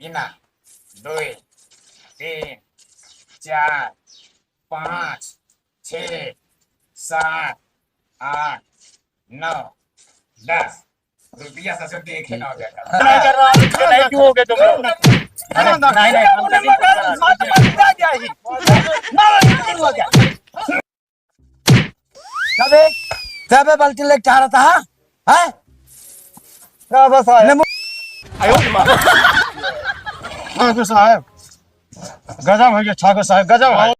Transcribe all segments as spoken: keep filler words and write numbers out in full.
गिना, दुई, तीन, चार, पाँच, छः, सात, आठ, नौ, दस। रुपया सबसे देखे ना हो जाता। नहीं कर रहा, नहीं क्यों हो गए तुम लोग? अरे, नहीं, नहीं, हम तो नहीं कर रहा। तबे, तबे बाल्टी लेके आ रहा था, हैं? क्या बस आया? ले मु- ठाकुर साहब, गजब है ये ठाकुर साहब, गजब है।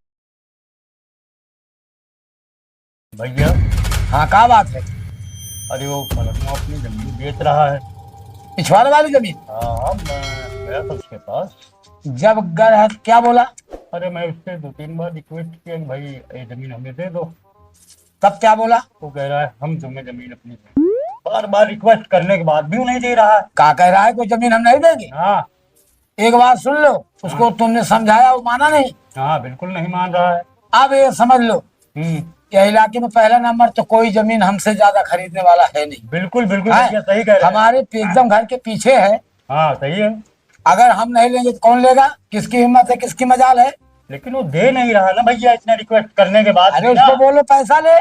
भैया। हाँ, का बात है? अरे, वो फलकवा अपनी जमीन बेच रहा है। पिछवाड़े वाली जमीन? हाँ, मैं गया था उसके पास। जब गए हैं, क्या बोला? अरे, मैं उससे दो तीन बार रिक्वेस्ट किया कि भाई, ये जमीन हमें दे दो। तब क्या बोला? वो कह रहा है, हम तुम्हें जमीन अपनी दे। बार बार रिक्वेस्ट करने के बाद भी वो नहीं दे रहा है। क्या कह रहा है, कोई जमीन हम नहीं देंगे? हाँ। एक बात सुन लो, उसको हाँ। तुमने समझाया, वो माना नहीं। हाँ, बिल्कुल नहीं मान रहा है। अब ये समझ लो, हम्म। यह इलाके में पहला नंबर तो कोई जमीन हमसे ज्यादा खरीदने वाला है नहीं। बिल्कुल, बिल्कुल, हाँ? भैया, सही कह रहे हैं। हमारे एकदम घर के पीछे है। हाँ, सही है। अगर हम नहीं लेंगे तो कौन लेगा? किसकी हिम्मत है, किसकी मजाल है? लेकिन वो दे नहीं रहा ना भैया, इतना रिक्वेस्ट करने के बाद अरे भी ना। उसको बोलो पैसा ले।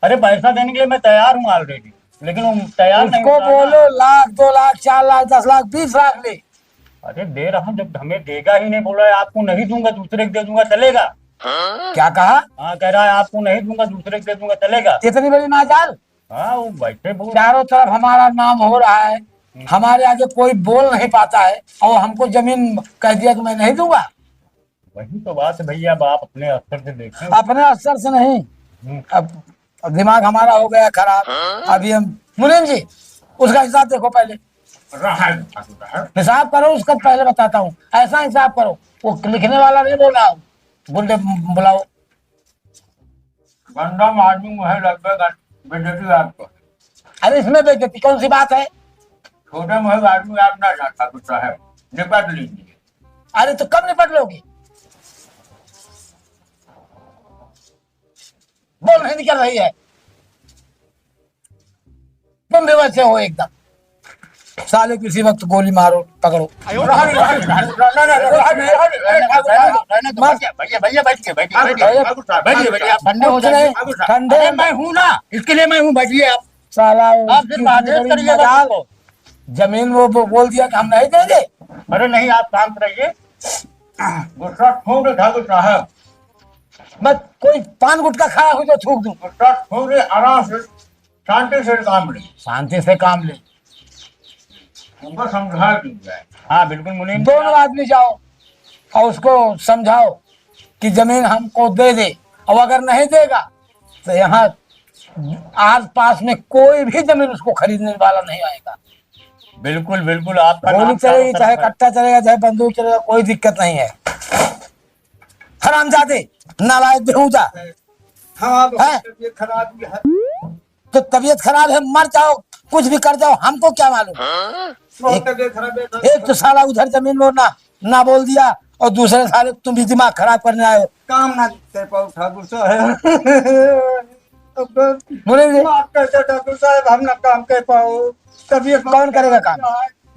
अरे पैसा देने के लिए मैं तैयार हूँ already, लेकिन वो तैयार नहीं उसको होता ना। बोलो लाख, दो लाख, चार लाख, दस लाख, बीस लाख ले। अरे दे रहा हूँ, जब हमें देगा ही नहीं, बोला है आपको नहीं दूंगा, दूसरे को दे दूंगा, चलेगा? क्या कहा? हाँ, कह रहा है आपको नहीं दूंगा, दूसरे को दे दूंगा, चलेगा? इतनी बड़ी मजाल? हाँ, वो बैठे बोल। चारों तरफ हमारा नाम हो रहा है, हम्म। हमारे आगे कोई बोल नहीं पाता है और हमको जमीन कह दिया कि मैं नहीं दूंगा। वही तो बात है भैया, अब आप अपने स्तर से देखें। अपने स्तर से नहीं, हम्म। अब, अब दिमाग हमारा हो गया खराब। अभी हम, मुनीम जी, उसका हिसाब देखो पहले। रहा है, रहा है। हिसाब करो उसका, पहले बताता हूँ, ऐसा हिसाब करो। वो लिखने वाला नहीं बोल रहा हूँ, गुंडे बुलाओ। गंदा आदमी मुझे लगता है, बेइज्जती आपको। अरे, इसमें बेइज्जती कौन सी बात है? छोटे मुँह आदमी आप ना जाता, गुस्सा है, निपट लीजिए। अरे, तो कब निपट लोगे? बोल नहीं निकल रही है, तुम भी वैसे हो एकदम। साले किसी वक्त गोली मारो, पकड़ो। भैया, भैया, बैठ के, बैठ के, बैठ के, बैठ के, आप ठंडे हो जाइए। ठंडे अरे, मैं हूँ ना, इसके लिए मैं हूँ, बैठिए आप। साला, आप सिर्फ आदेश करिए बस मजाल। हमको। जमीन वो, वो बोल दिया कि हम नहीं देंगे। अरे नहीं, आप शांत रहिए। गुस्सा थूक दे ठाकुर साहब। बस कोई पान गुटखा खाया हो तो थूक दूं। गुस्सा थूक दे, आराम से, शांति से काम ले। शांति से काम ले। उनको समझा दीजिए। हाँ, बिल्कुल मुनीम। दोनों आदमी जाओ और उसको समझाओ कि जमीन हमको दे दे, और अगर नहीं देगा तो यहाँ आसपास में कोई भी जमीन उसको खरीदने वाला नहीं आएगा। बिल्कुल, बिल्कुल, आपका गोली नाम चलेगी, चारों तरफ चाहे है। कट्टा चलेगा, चाहे बंदूक चलेगा, कोई दिक्कत नहीं है। हरामजादे, नालायक, बेहूदा। हाँ, बहुत हैं? तबीयत खराब है। तो तबीयत खराब है, मर जाओ, कुछ भी कर जाओ, हमको क्या मालूम? बहुत एक, तबीयत खराब है। एक तो साला उधर जमीन में ना, ना बोल दिया, और दूसरे साले तुम भी दिमाग खराब करने आए हो। काम ना कर पाओ ठाकुर साहब। अब बोले रे। माफ कर दो ठाकुर साहब, हम ना काम कर पाओ। तबीयत कौन करेगा काम?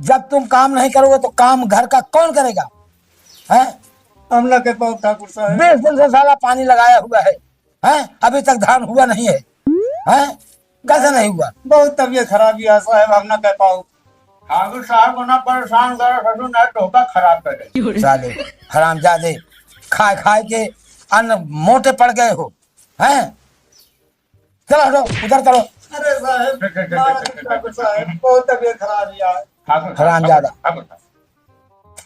जब तुम काम नहीं करोगे तो काम घर का कौन करेगा? हैं? हम ना कर पाओ ठाकुर साहब। बीस दिन से साला पानी लगाया हुआ है, हैं? अभी तक धान हुआ नहीं है, हैं? कैसे नहीं हुआ? बहुत तबीयत खराब है साहब, हम ना कर पाओ। ठाकुर साहब को ना परेशान करो, ससुर ने धोखा खराब कर दे। साले हरामजादे, खाए खाए के अन्न मोटे पड़ गए हो, हैं? चलो हटो, उधर चलो। अरे साहब, चल, चल, चल, माफ चल, चल, ठाकुर साहब, बहुत तबीयत खराब है यार। ठाकुर साहब, हरामजादा। ठाकुर साहब।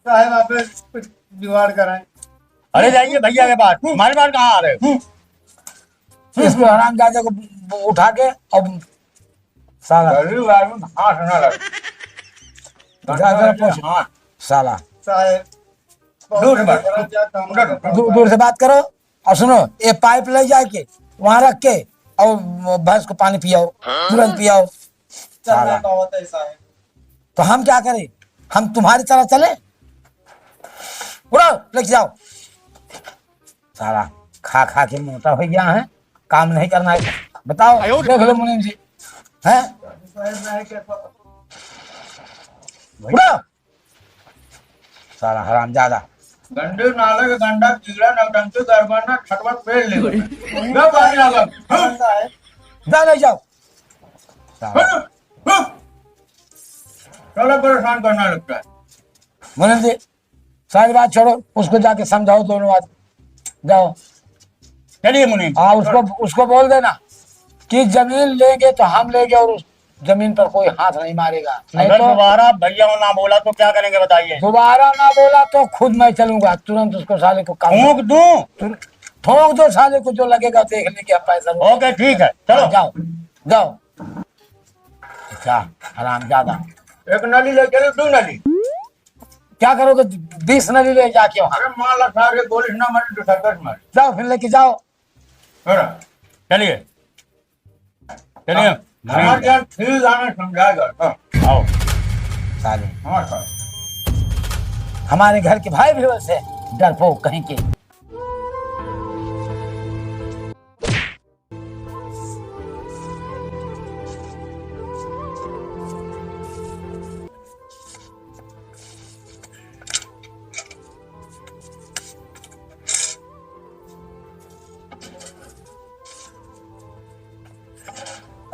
साहब, आप कुछ जुगाड़ कराएं। अरे जाइए भैया के पास, हमारे पास कहाँ आ रहे हो? हम्म। इसको हरामजादे को उठा के अब साला। गरीब आदमी हाथ ना लगे। ज्यादा पूछ। हाँ। साला। साहब, दूर से बात। उधर, उधर। दू-, दूर से बात करो और सुनो, ये पाइप ले जाके वहाँ रख के और भैंस को पानी पियाओ, तुरंत पियाओ। चलना साला। तो होता है साहब। तो हम क्या करें? हम तुम्हारी तरह चले? उड़ो, लेके जाओ। साला खा खा के मोटा हो गया है, काम नहीं करना है। बताओ, आयो रे। देख लो मुनीम जी, हैं? उड़ो। साला हरामजादा। गंडे नाले के गंडा कीड़ा नौटंकी गड़बड़ ना छटपट पेड़ ले। क्या बात लागल? हाँ? जा नहीं जाओ। साला। हाँ? हाँ? साला परेशान करने लगता है। मुनीम जी, सारी बात छोड़ो, उसको जाके समझाओ दोनों आदमी। जाओ। चलिए मुनीम। हाँ, उसको, उसको बोल देना कि जमीन लेंगे तो हम लेंगे और उस जमीन पर कोई हाथ नहीं मारेगा। नहीं अगर तो दोबारा भैया ना बोला तो क्या करेंगे बताइए? दोबारा ना बोला तो खुद मैं चलूंगा, तुरंत उसको साले को काम फूंक दूं? तुर-, ठोक दो साले को, जो लगेगा देख लेंगे हम पैसा। ओके, ठीक है, चलो। हाँ, जाओ, जाओ। अच्छा, हरामजादा। एक नली ले चलो, दो नली। क्या करोगे? बीस नली ले जाके वहाँ। अरे माला साहब, ये गोली ना मारे तो सर्कस मारे। जाओ फिर लेके जाओ। चलो। चलिए। चलिए। हाँ। हमारे यहाँ ठीक गाना समझाएगा। हाँ। आओ। साले। हाँ, सर। हमारे घर के भाई भी वैसे डरपोक कहीं के।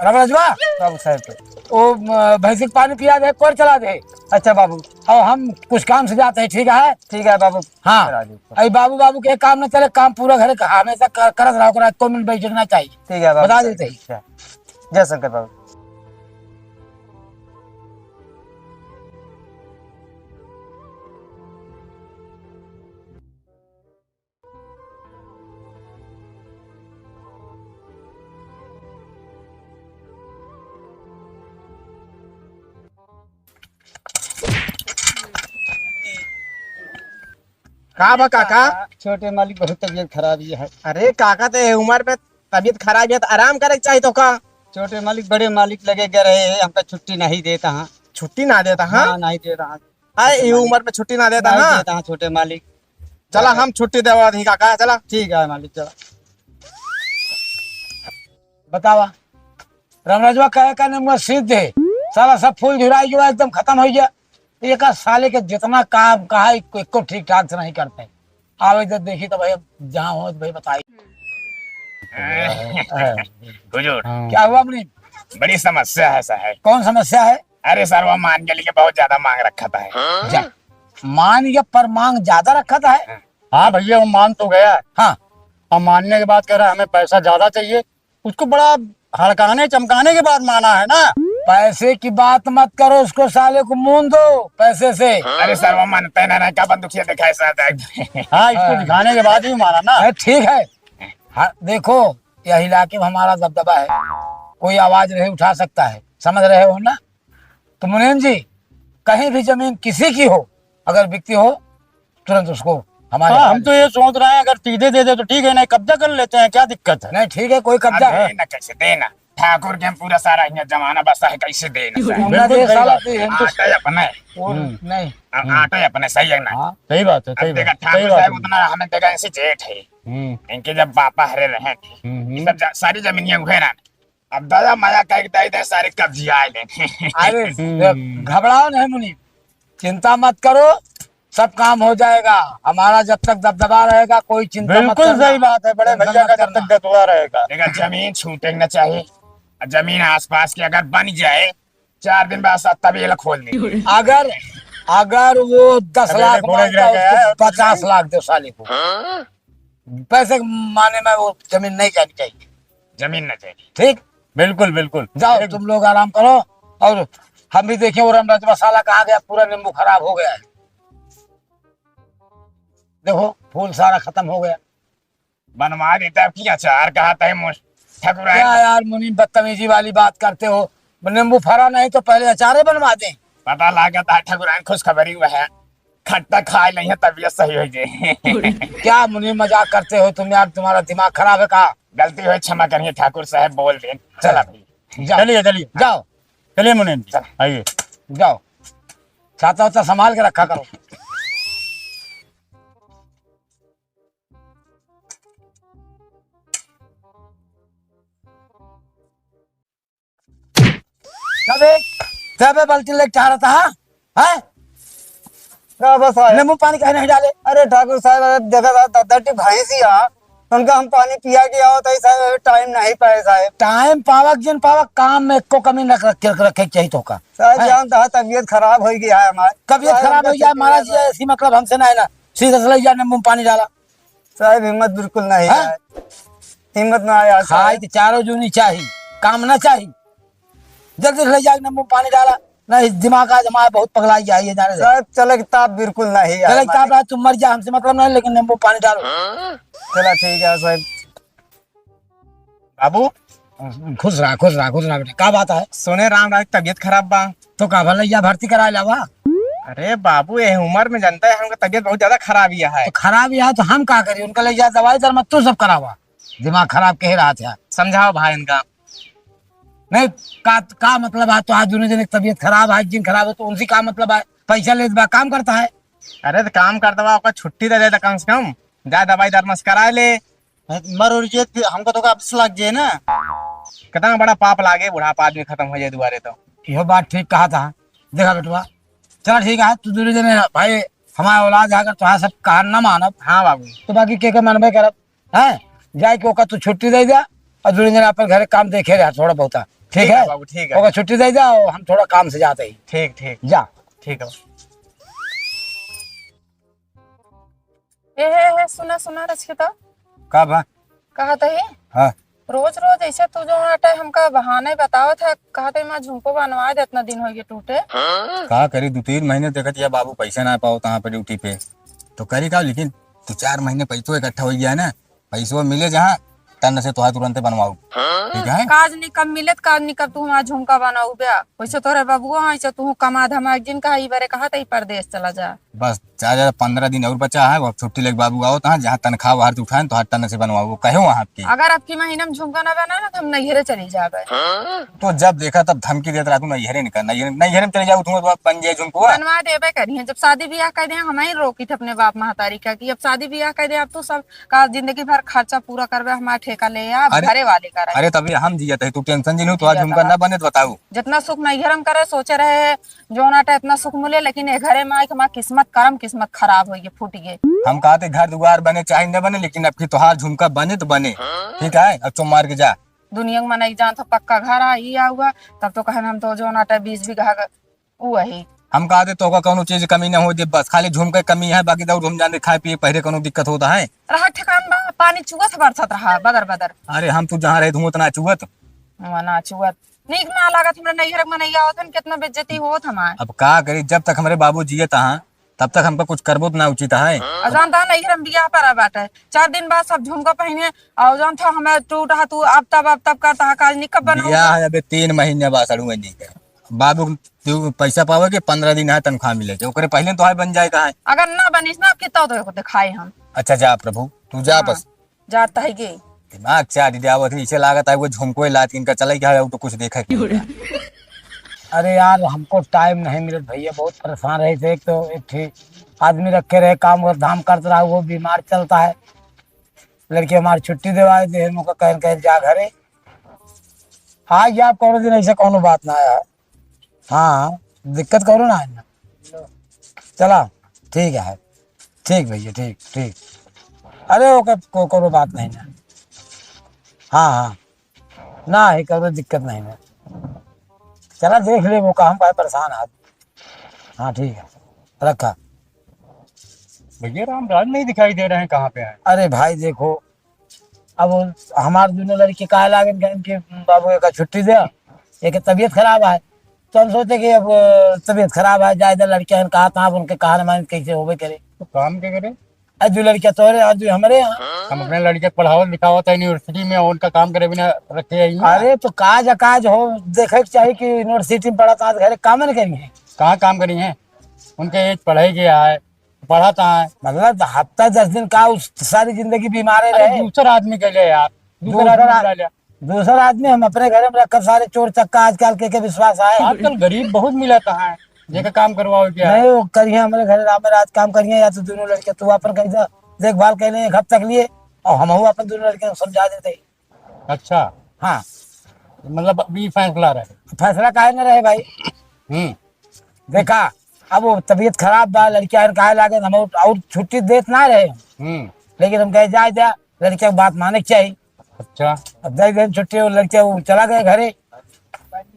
रमरजवा, बाबू साहब। ओ, म, भैंसी के पानी पिया दे, कोर चला दे। अच्छा बाबू। और हम कुछ काम से जाते हैं, ठीक है? ठीक है बाबू। हाँ। करा दो। अरे बाबू, बाबू के काम न चले, काम पूरा घरे का, हमेशा कर, करत रहो, करत, कोई मिनट बैठे ना चाहिए। ठीक है बाबू। बता देते हैं। अच्छा। जय शंकर बाबू। का बा काका? छोटे मालिक, बहुत तबीयत खराब ही है। अरे काका, तो ये उम्र में तबीयत खराब है तो आराम करे के चाहिए तो का? छोटे मालिक, बड़े मालिक लगे गए रहे, हमका छुट्टी नहीं देता हाँ। छुट्टी ना देता हाँ? हाँ, नहीं देता हाँ। अरे, ये उम्र में छुट्टी ना देता नहीं हाँ? देता हाँ, छोटे मालिक। चला, हम छुट्टी देवा दी काका, चला। ठीक है मालिक, चला। बतावा, रमराजवा कहे का नमुआ सिद्ध है, साला सब फूल झुराई गया, एकदम खत्म हो गया। एका साले के जितना काम कहा, एको, एको ठीक ठाक से नहीं करते। आवे जब देखी तो भाई, जहाँ हो तो भाई बताई। हुजूर, हाँ। क्या हुआ मुनीम? बड़ी समस्या है साहब। कौन समस्या है? अरे सर, वो मान के लिए बहुत ज्यादा मांग रखा था है। जा, मान गया पर मांग ज्यादा रखा था है। हाँ भैया, वो मान तो गया। हाँ। और मानने के बाद कह रहा है, "हमें पैसा ज्यादा चाहिए।" उसको बड़ा हड़काने चमकाने के बाद माना है ना। पैसे की बात मत करो, उसको साले को मून दो पैसे से। अरे सर, वो मानते ना, ना, क्या बंदूकिया दिखाए साथ है। हाँ, इसको हाँ। दिखाने के बाद ही माना ना। अरे ठीक है। हाँ, देखो, यह इलाके में हमारा दबदबा है, कोई आवाज नहीं उठा सकता है, समझ रहे हो ना? तो मुनीम जी, कहीं भी जमीन किसी की हो, अगर बिकती हो, तुरंत उसको हमारे हाँ, हम पास तो ये सोच रहे हैं, अगर सीधे दे दे तो ठीक है, नहीं कब्जा कर लेते हैं, क्या दिक्कत है? नहीं, ठीक है, कोई कब्जा अब देना कैसे, देना? ठाकुर के हम पूरा सारा यहाँ जमाना बसा है, कैसे देना? उन्ना बिल्कुल दे सही साला बात। दे, हम तो आटा अपने। वो हम्म। नहीं। आ-, हम्म। आटा अपने, सही है ना? हाँ। सही बात है, अब सही देखा, बात, ठाकुर सही बात साहब है। उतना हमें देखा, ऐसे जेठ है। हम्म। इनके जब बापा हरे रहे थे, हम्म, हम्म। ये सब जा-, सारी जमीनियां हुए ना। अब दया माया कह के दे दे, सारे कब्जिया लेने। अरे, हम्म। घबराओ नहीं मुनीम, चिंता मत करो, सब काम हो जाएगा। हमारा जब तक दबदबा रहेगा, कोई चिंता मत बिल्कुल करना। सही बात है, बड़े टेंशन भैया मत का जब करना। तक दबदबा रहेगा। देखा, जमीन छूटे के ना चाहिए, और जमीन आसपास की अगर बन जाए, चार दिन बाद सब तबेला खोल दे। अगर, अगर वो दस अरे, लाख बोला मांगता, गया उसको है, पचास लाख दो साले को। हाँ? पैसे के माने में वो जमीन नहीं जानी चाहिए। जमीन ना चाहिए। ठीक? बिल्कुल, बिल्कुल। जाओ, एक तुम लोग आराम करो और हम भी देखें, वो रमराज मसाला कहाँ गया, पूरा नींबू खराब हो गया है। देखो, फूल सारा खत्म हो गया। बनवा देता, अब की अचार कहा तय मुस-, ठकुराइन। क्या यार मुनीम, बदतमीजी वाली बात करते हो? नींबू फरा नहीं तो पहले अचारे बनवा दें। पता लागत है ठकुराइन खुशखबरी हुआ है, खट्टा खाए नहीं है, तबीयत सही हो जाए। क्या मुनीम, मजाक करते हो तुम यार, तुम्हारा दिमाग खराब है का? गलती हुई, क्षमा करिए ठाकुर साहब, बोल दें। चला भाई। जाओ। चलिए, चलिए। जाओ। चलिए मुनीम जी, चल। आइए। जाओ। छाता वाता संभाल के रखा करो। अबे, तबे बाल्टी लेके आ रहा था, हाँ? हैं? का बा साहेब? नींबू पानी काहे नहीं डाले? अरे ठाकुर साहेब, अरे देखा था, दस दस ठी भैंसी आ, उनका हम पानी पिया के आओ, तो साहेब, अभी टाइम नहीं पाए साहेब। टाइम पावक जिन पावक, काम में एको कमी न रखे, रखे के चाहिए तो का? साहेब, हैं? जानता है, तबीयत खराब हो गया है हमारी। तबीयत साहेब, खराब हमका हो गया, छुट्टी महाराज जी, दे दो। ऐसी मतलब हमसे नहीं ना, सीधा से ले जा, नींबू में पानी डाला। साहेब, हिम्मत बिल्कुल नहीं हैं? है, हिम्मत ना आया खाए साहेब। तो चारों जूनी चाही, काम ना चाही। जल्दी से ले जाके नींबू पानी डाला, नहीं दिमाग आज हमारा बहुत पगलाई जाई है जाने से। साहेब, चले के ताप बिल्कुल नहीं है चले के ताप हमारे। रहा, तू मर जा, हमसे मतलब नहीं, लेकिन नींबू पानी डालो। चला ठीक है साहेब। बाबू, खुश रहा, खुश रहा, खुश रहा बेटा। का बात है? सुने राम राज तबीयत खराब बा। तो का भला या भर्ती करा लावा? अरे बाबू, ये उम्र में जानता है हमका तबीयत बहुत ज्यादा खराब ही है। तो खराब ही है तो हम का करी? उनका ले जा दवाई दर मत तू सब करावा। दिमाग खराब कह रहा था। समझाओ भाई इनका। नहीं, का, का मतलब है? तो आज दोनों जने की तबीयत खराब है, एक दिन खराब है, तो उनसे का मतलब है? पैसा लेत बा, काम करता है। अरे तो काम करता बा, ओकर छुट्टी दे देता कम से कम, जा दवाई दरमस करा ले। मर और ये हमको तो वापस लग जाए ना। कितना बड़ा पाप लागे, बुढ़ापा आदमी खत्म हो जाए दोबारे तो। यह बात ठीक कहा था। देखा बेटवा, चल ठीक है, तू दोनों जने भाई, हमारा औलाद है, अगर तुहार सब कहा ना मानब, हाँ बाबू। तो बाकी के के मानबे करब, हैं? जाए के ओका तू छुट्टी दे दिया और दोनों जने अपन घरे काम देखे रहा थोड़ा बहुता, ठीक ठीक है है? बाबू, ठीक है। ओका छुट्टी दे दिया और हम थोड़ा काम से जाते ही। ठीक, ठीक। जा। ठीक है। ए, हे, हे, सुना, सुना, रचकिता। का बा? कहत ही, हाँ। रोज, रोज ऐसे तू जो आटे हमका बहाने बतावत है, कहत ही, "माँ, झुमको बनवा दे, इतना दिन हो गए टूटे।" का करी, दो तीन महीने देखत या बाबू पैसा ना पाओ तहाँ पे ड्यूटी पे, तो करी का? लेकिन दो चार महीने पैसो इकट्ठा हो गया ना, पैसो मिले जहाँ, तन से तोहार तुरंते बनवाऊ। ठीक है? काज निकम मिलत, काज निकम तू हमार झुमका बनाऊ ब्या। वैसे तोरे बबुआ हैं, ऐसे तू कमा धमा एक दिन कहा, ई बारे कहा, तई परदेस चला जा। बस चार या पन्द्रह दिन और बचा है, वो छुट्टी लेके बाबू आओ तहाँ, जहाँ तनख्वाह बाहर से उठाएं, तोहार तन से बनवाऊ, कहे वहाँ आपकी। अगर अबकी महीना में झुमका ना बना ना, तो हम नैहरे चली जाबे। तो जब देखा तब धमकी देत रहा तू, नैहरे निकल, नैहरे, नैहरे में चले जाऊ, तुम तो बन जाए झुमको। बनवा देबे करिए, जब शादी ब्याह कर दे, हम ही रोकी थे अपने बाप महतारी का, कि अब शादी ब्याह कर दे, अब तू सब का जिंदगी भर खर्चा पूरा करबे, हमार ठेका ले या अरे, घरे वाले का रहे। अरे तभी हम जियत है, तू टेंशन जिन हो, तो आज जियत झुमका है। ना बने तो बताऊ। जितना सुख नैहर में करे, सोचे रहे, जो ना इतना सुख मिले, लेकिन ये घरे में आए के हमार किस्मत, करम किस्मत खराब हो गई, फूट गए। हम कहते घर दुआर बने चाहे न बने, लेकिन अब की तोहार झुमका बने तो बने, ठीक है? अब चुप मार के जा। दुनिया में मनई जान तो पक्का घर आ, ई आ हुआ, तब तो कहे हम तो जो ना बीस बीघा ग-, ऊ है। हम कहा दे तोहका कौनो चीज कमी न हो दे, बस खाली झुमके कमी है, बाकी दौड़ हम जाने खाए पिए पहले कौनो दिक्कत होता है। रहा ठिकान बा, पानी चुअत बरसत रहा, बदर बदर। अरे हम तू जहाँ रहे धुआं उतना चुअत। हुआ ना चुअत। नीक ना लागत, हमरा नैहर के मनैया होत हन, कितना बेइज्जती होत हमार। अब का करी, जब तक हमरे बाबू जियत हैं, तब तक हमका कुछ करबो तो ना उचित है। और जानता है, नैहर में बियाह पड़ा बाटे, चार दिन बाद सब झुमका पहने, और जानता हमें टूट हा तू अब तब, अब तब करता है, काज निकब बनाऊंगा। बियाह है अबे तीन महीने बाद, सड़ुआ जी के। बाबू तू पैसा पावे के पन्द्रह दिन है तनख्वाह मिले के, ओकरे पहले तो है बन जाए का है। अगर ना बनिस ना, कितना तो दिखाए हम। अच्छा जा प्रभु, तू जा हाँ, बस। जाता है के? दिमाग चाट दे आवत है, इसे लागत है वो झुमको लात इनका चले गया है, वो तो कुछ देखे के नहीं। अरे यार, हमको टाइम नहीं मिलत भैया, बहुत परेशान रहे थे। एक तो एक ठीक आदमी रखे रहे, काम और धाम करता रहा, वो बीमार चलता है। लड़के हमारे छुट्टी देवाए दे, मुका कहन कहन जा घरे। हाँ, ये आप कौनो दिन ऐसे कौनो बात ना आया है। हाँ, दिक्कत कौनो ना है ना। चला, ठीक है, ठीक भैया, ठीक, ठीक। अरे, ओकर को-, कौनो बात नहीं ना। हाँ, हाँ, ना है, कौनो दिक्कत नहीं ना। चला, देख ले, वो काम का है, परेशान है। हाँ, ठीक है, रखा। भैया, रामराज नहीं दिखाई दे रहे हैं, कहाँ पे हैं? अरे भाई, देखो, अब वो हमार दुनो लड़के कहे लागन कि इनके बाबू एका छुट्टी दे, एके तबीयत खराब है। तो हम सोचे कि अब तबीयत खराब है, जाए दे लड़के हैं, कहा था, अब उनके कहा न माने, कैसे होबे करे। तो काम के करे? आज जो लड़के तोरे, आज जो हमरे यहाँ। हम अपने लड़के को पढ़ावत लिखावत है यूनिवर्सिटी में, उनका काम करे बिना रखे हैं ही ना। अरे तो काज अकाज हो, देखे के चाहिए कि यूनिवर्सिटी में पढ़ा था, आज घरे काम न करिए। कहाँ काम करी हैं? उनके एज पढ़ाई गया है, पढ़त हैं। मतलब हफ्ता दस दिन का, उस सारी जिंदगी बीमारे अरे रहे। दूसर आदमी के लिए यार, दूसर दूसर आदमी आ-, बुला लिया। दूसर आदमी हम अपने घर में रखब, सारे चोर चक्का आजकल के, के विश्वास आए। आजकल गरीब बहुत मिलत हैं, जेके काम करवाओ क्या? नहीं, वो करिए हमारे घर राम राज काम करिए, या तो दोनों लड़के तू अपन कहीं देखभाल कर लें एक हफ्ता के लिए, और हम अपन दोनों लड़के को समझा देते हैं। अच्छा। हाँ। मतलब अभी फैसला रहे? फैसला काहे न रहे भाई? हम्म। देखा, अब वो तबीयत खराब बा, लड़किया और कहे लागे, हम और, और छुट्टी देत ना रहे। हम्म। लेकिन हम कहे, "जा, जा, लड़किया की बात माने के चाहिए।" अच्छा। अब दे देन छुट्टी, वो लड़किया वो चला गए घरे।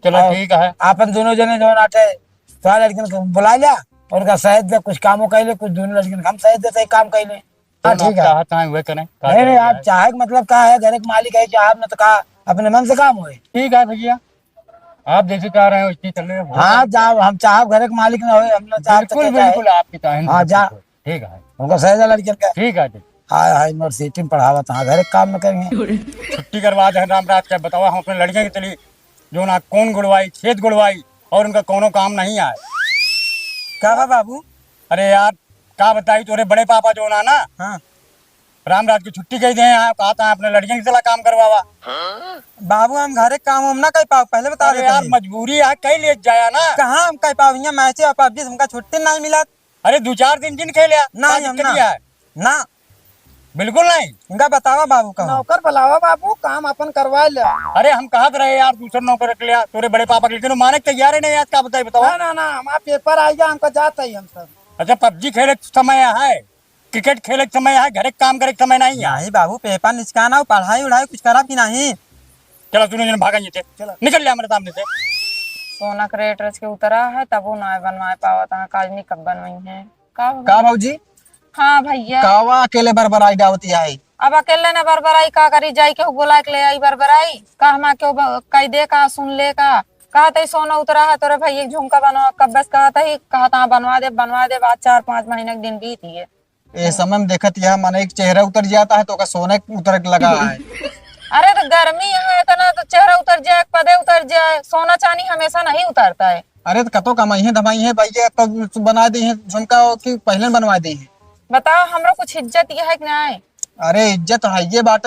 चलो, और ठीक है। आपन दोनों जने जो नाटे, तो लड़कियन को बुला लिया और उनका सहेज दे, कुछ कामों कह ले, कुछ दोनों लड़कियन का हम सहेज देते, काम कह ले। हाँ, ठीक है। चाहत हैं, वह करें। का नहीं, नहीं, करें, आप क्या है? चाहे के मतलब का है, घर के मालिक है, चाहे आपने तो कहा, अपने मन से काम होए। ठीक है भैया, आप जैसे चाह रहे हैं, वैसे चल रहे हैं। हाँ, जाओ, हम चाहब घर के मालिक ना होए, हम ना चाहब तो बिल्कुल, क्या चाहे? बिल्कुल, आपकी चाहे हाँ, सब जा। कुछ हो। ठीक है। उनको सहेजा लड़कियन का। ठीक है, ठीक। हाँ, हाँ, यूनिवर्सिटी में पढ़ावत, हाँ, घर के काम न करेंगे। छुट्टी करवा दे राम रात का, बतावा, हम अपने लड़कियन के चली, जो ना कौन गुड़वाई, खेत गुड़वाई, और उनका कोनो काम नहीं आए। का बा बाबू? अरे यार, का बताई, तोरे बड़े पापा जो ना, ना, हाँ। रामराज की छुट्टी कही दे हैं, कहा था अपने लड़कियन के चला काम करवावा। बाबू, हम घरे काम हम ना कर पाओ, पहले बता अरे देते यार, हैं। मजबूरी है, कई ले जाया ना। कहाँ हम कर पाओ, यहाँ मैचे और पबजी से हमका छुट्टी नहीं मिला। अरे, दो चार दिन जिन खेले, नहीं, का हम दिक्कत ना। है? ना। बिल्कुल नहीं। इनका बतावा बाबू, कहाँ? नौकर बुलावा बाबू, काम अपन करवा ले। अरे, हम कहत रहे यार, दूसर नौकर रख लिया, तोरे बड़े पापा के, लेकिन वो माने के तैयार ही नहीं, आज का बताई, बतावा। ना, ना, ना, हमारा पेपर आ गया, हमको जाता ही हम सब। अच्छा, पबजी खेले के समय है, क्रिकेट खेले के समय है, घरे के काम करे के समय नहीं है। नहीं बाबू, पेपर निचकाना हो, पढ़ाई उढ़ाई कुछ करब कि नहीं? चलो, सुनो जन, भागा ये से। चलो। निकल ले हमारे सामने से। सोना के रेट रच के उतरा है, तबो ना बनवाए पावत है, काजनी कब बनवाई है? का हो का गया? भौजी? हाँ भैया। कावा अकेले बरबराई डावती है? अब अकेले ने बरबराई का करी, जाई केहू बोला के ले आई बरबराई? का हमा केहू ब-, कह दे का, सुन ले का? कहत ही सोना उतरा है तोरे भैया के झुमका बनवा, कब बस कहत ही, कहत हाँ बनवा दे, बनवा दे, आज चार पाँच महीने के दिन बीत गए। ए समय में देखत यह माने एक चेहरा उतर जाता है तो का सोने उतर लगा है। अरे तो गर्मी है इतना तो चेहरा उतर जाए, पदे उतर जाए, सोना चांदी हमेशा नहीं उतरता है। अरे तो कतो कमाई है धमाई है भाई, ये तो बना दी है झुमका कि पहले बनवा दी है। बताओ हमरो कुछ इज्जत ये है कि नहीं? अरे इज्जत है ये बात,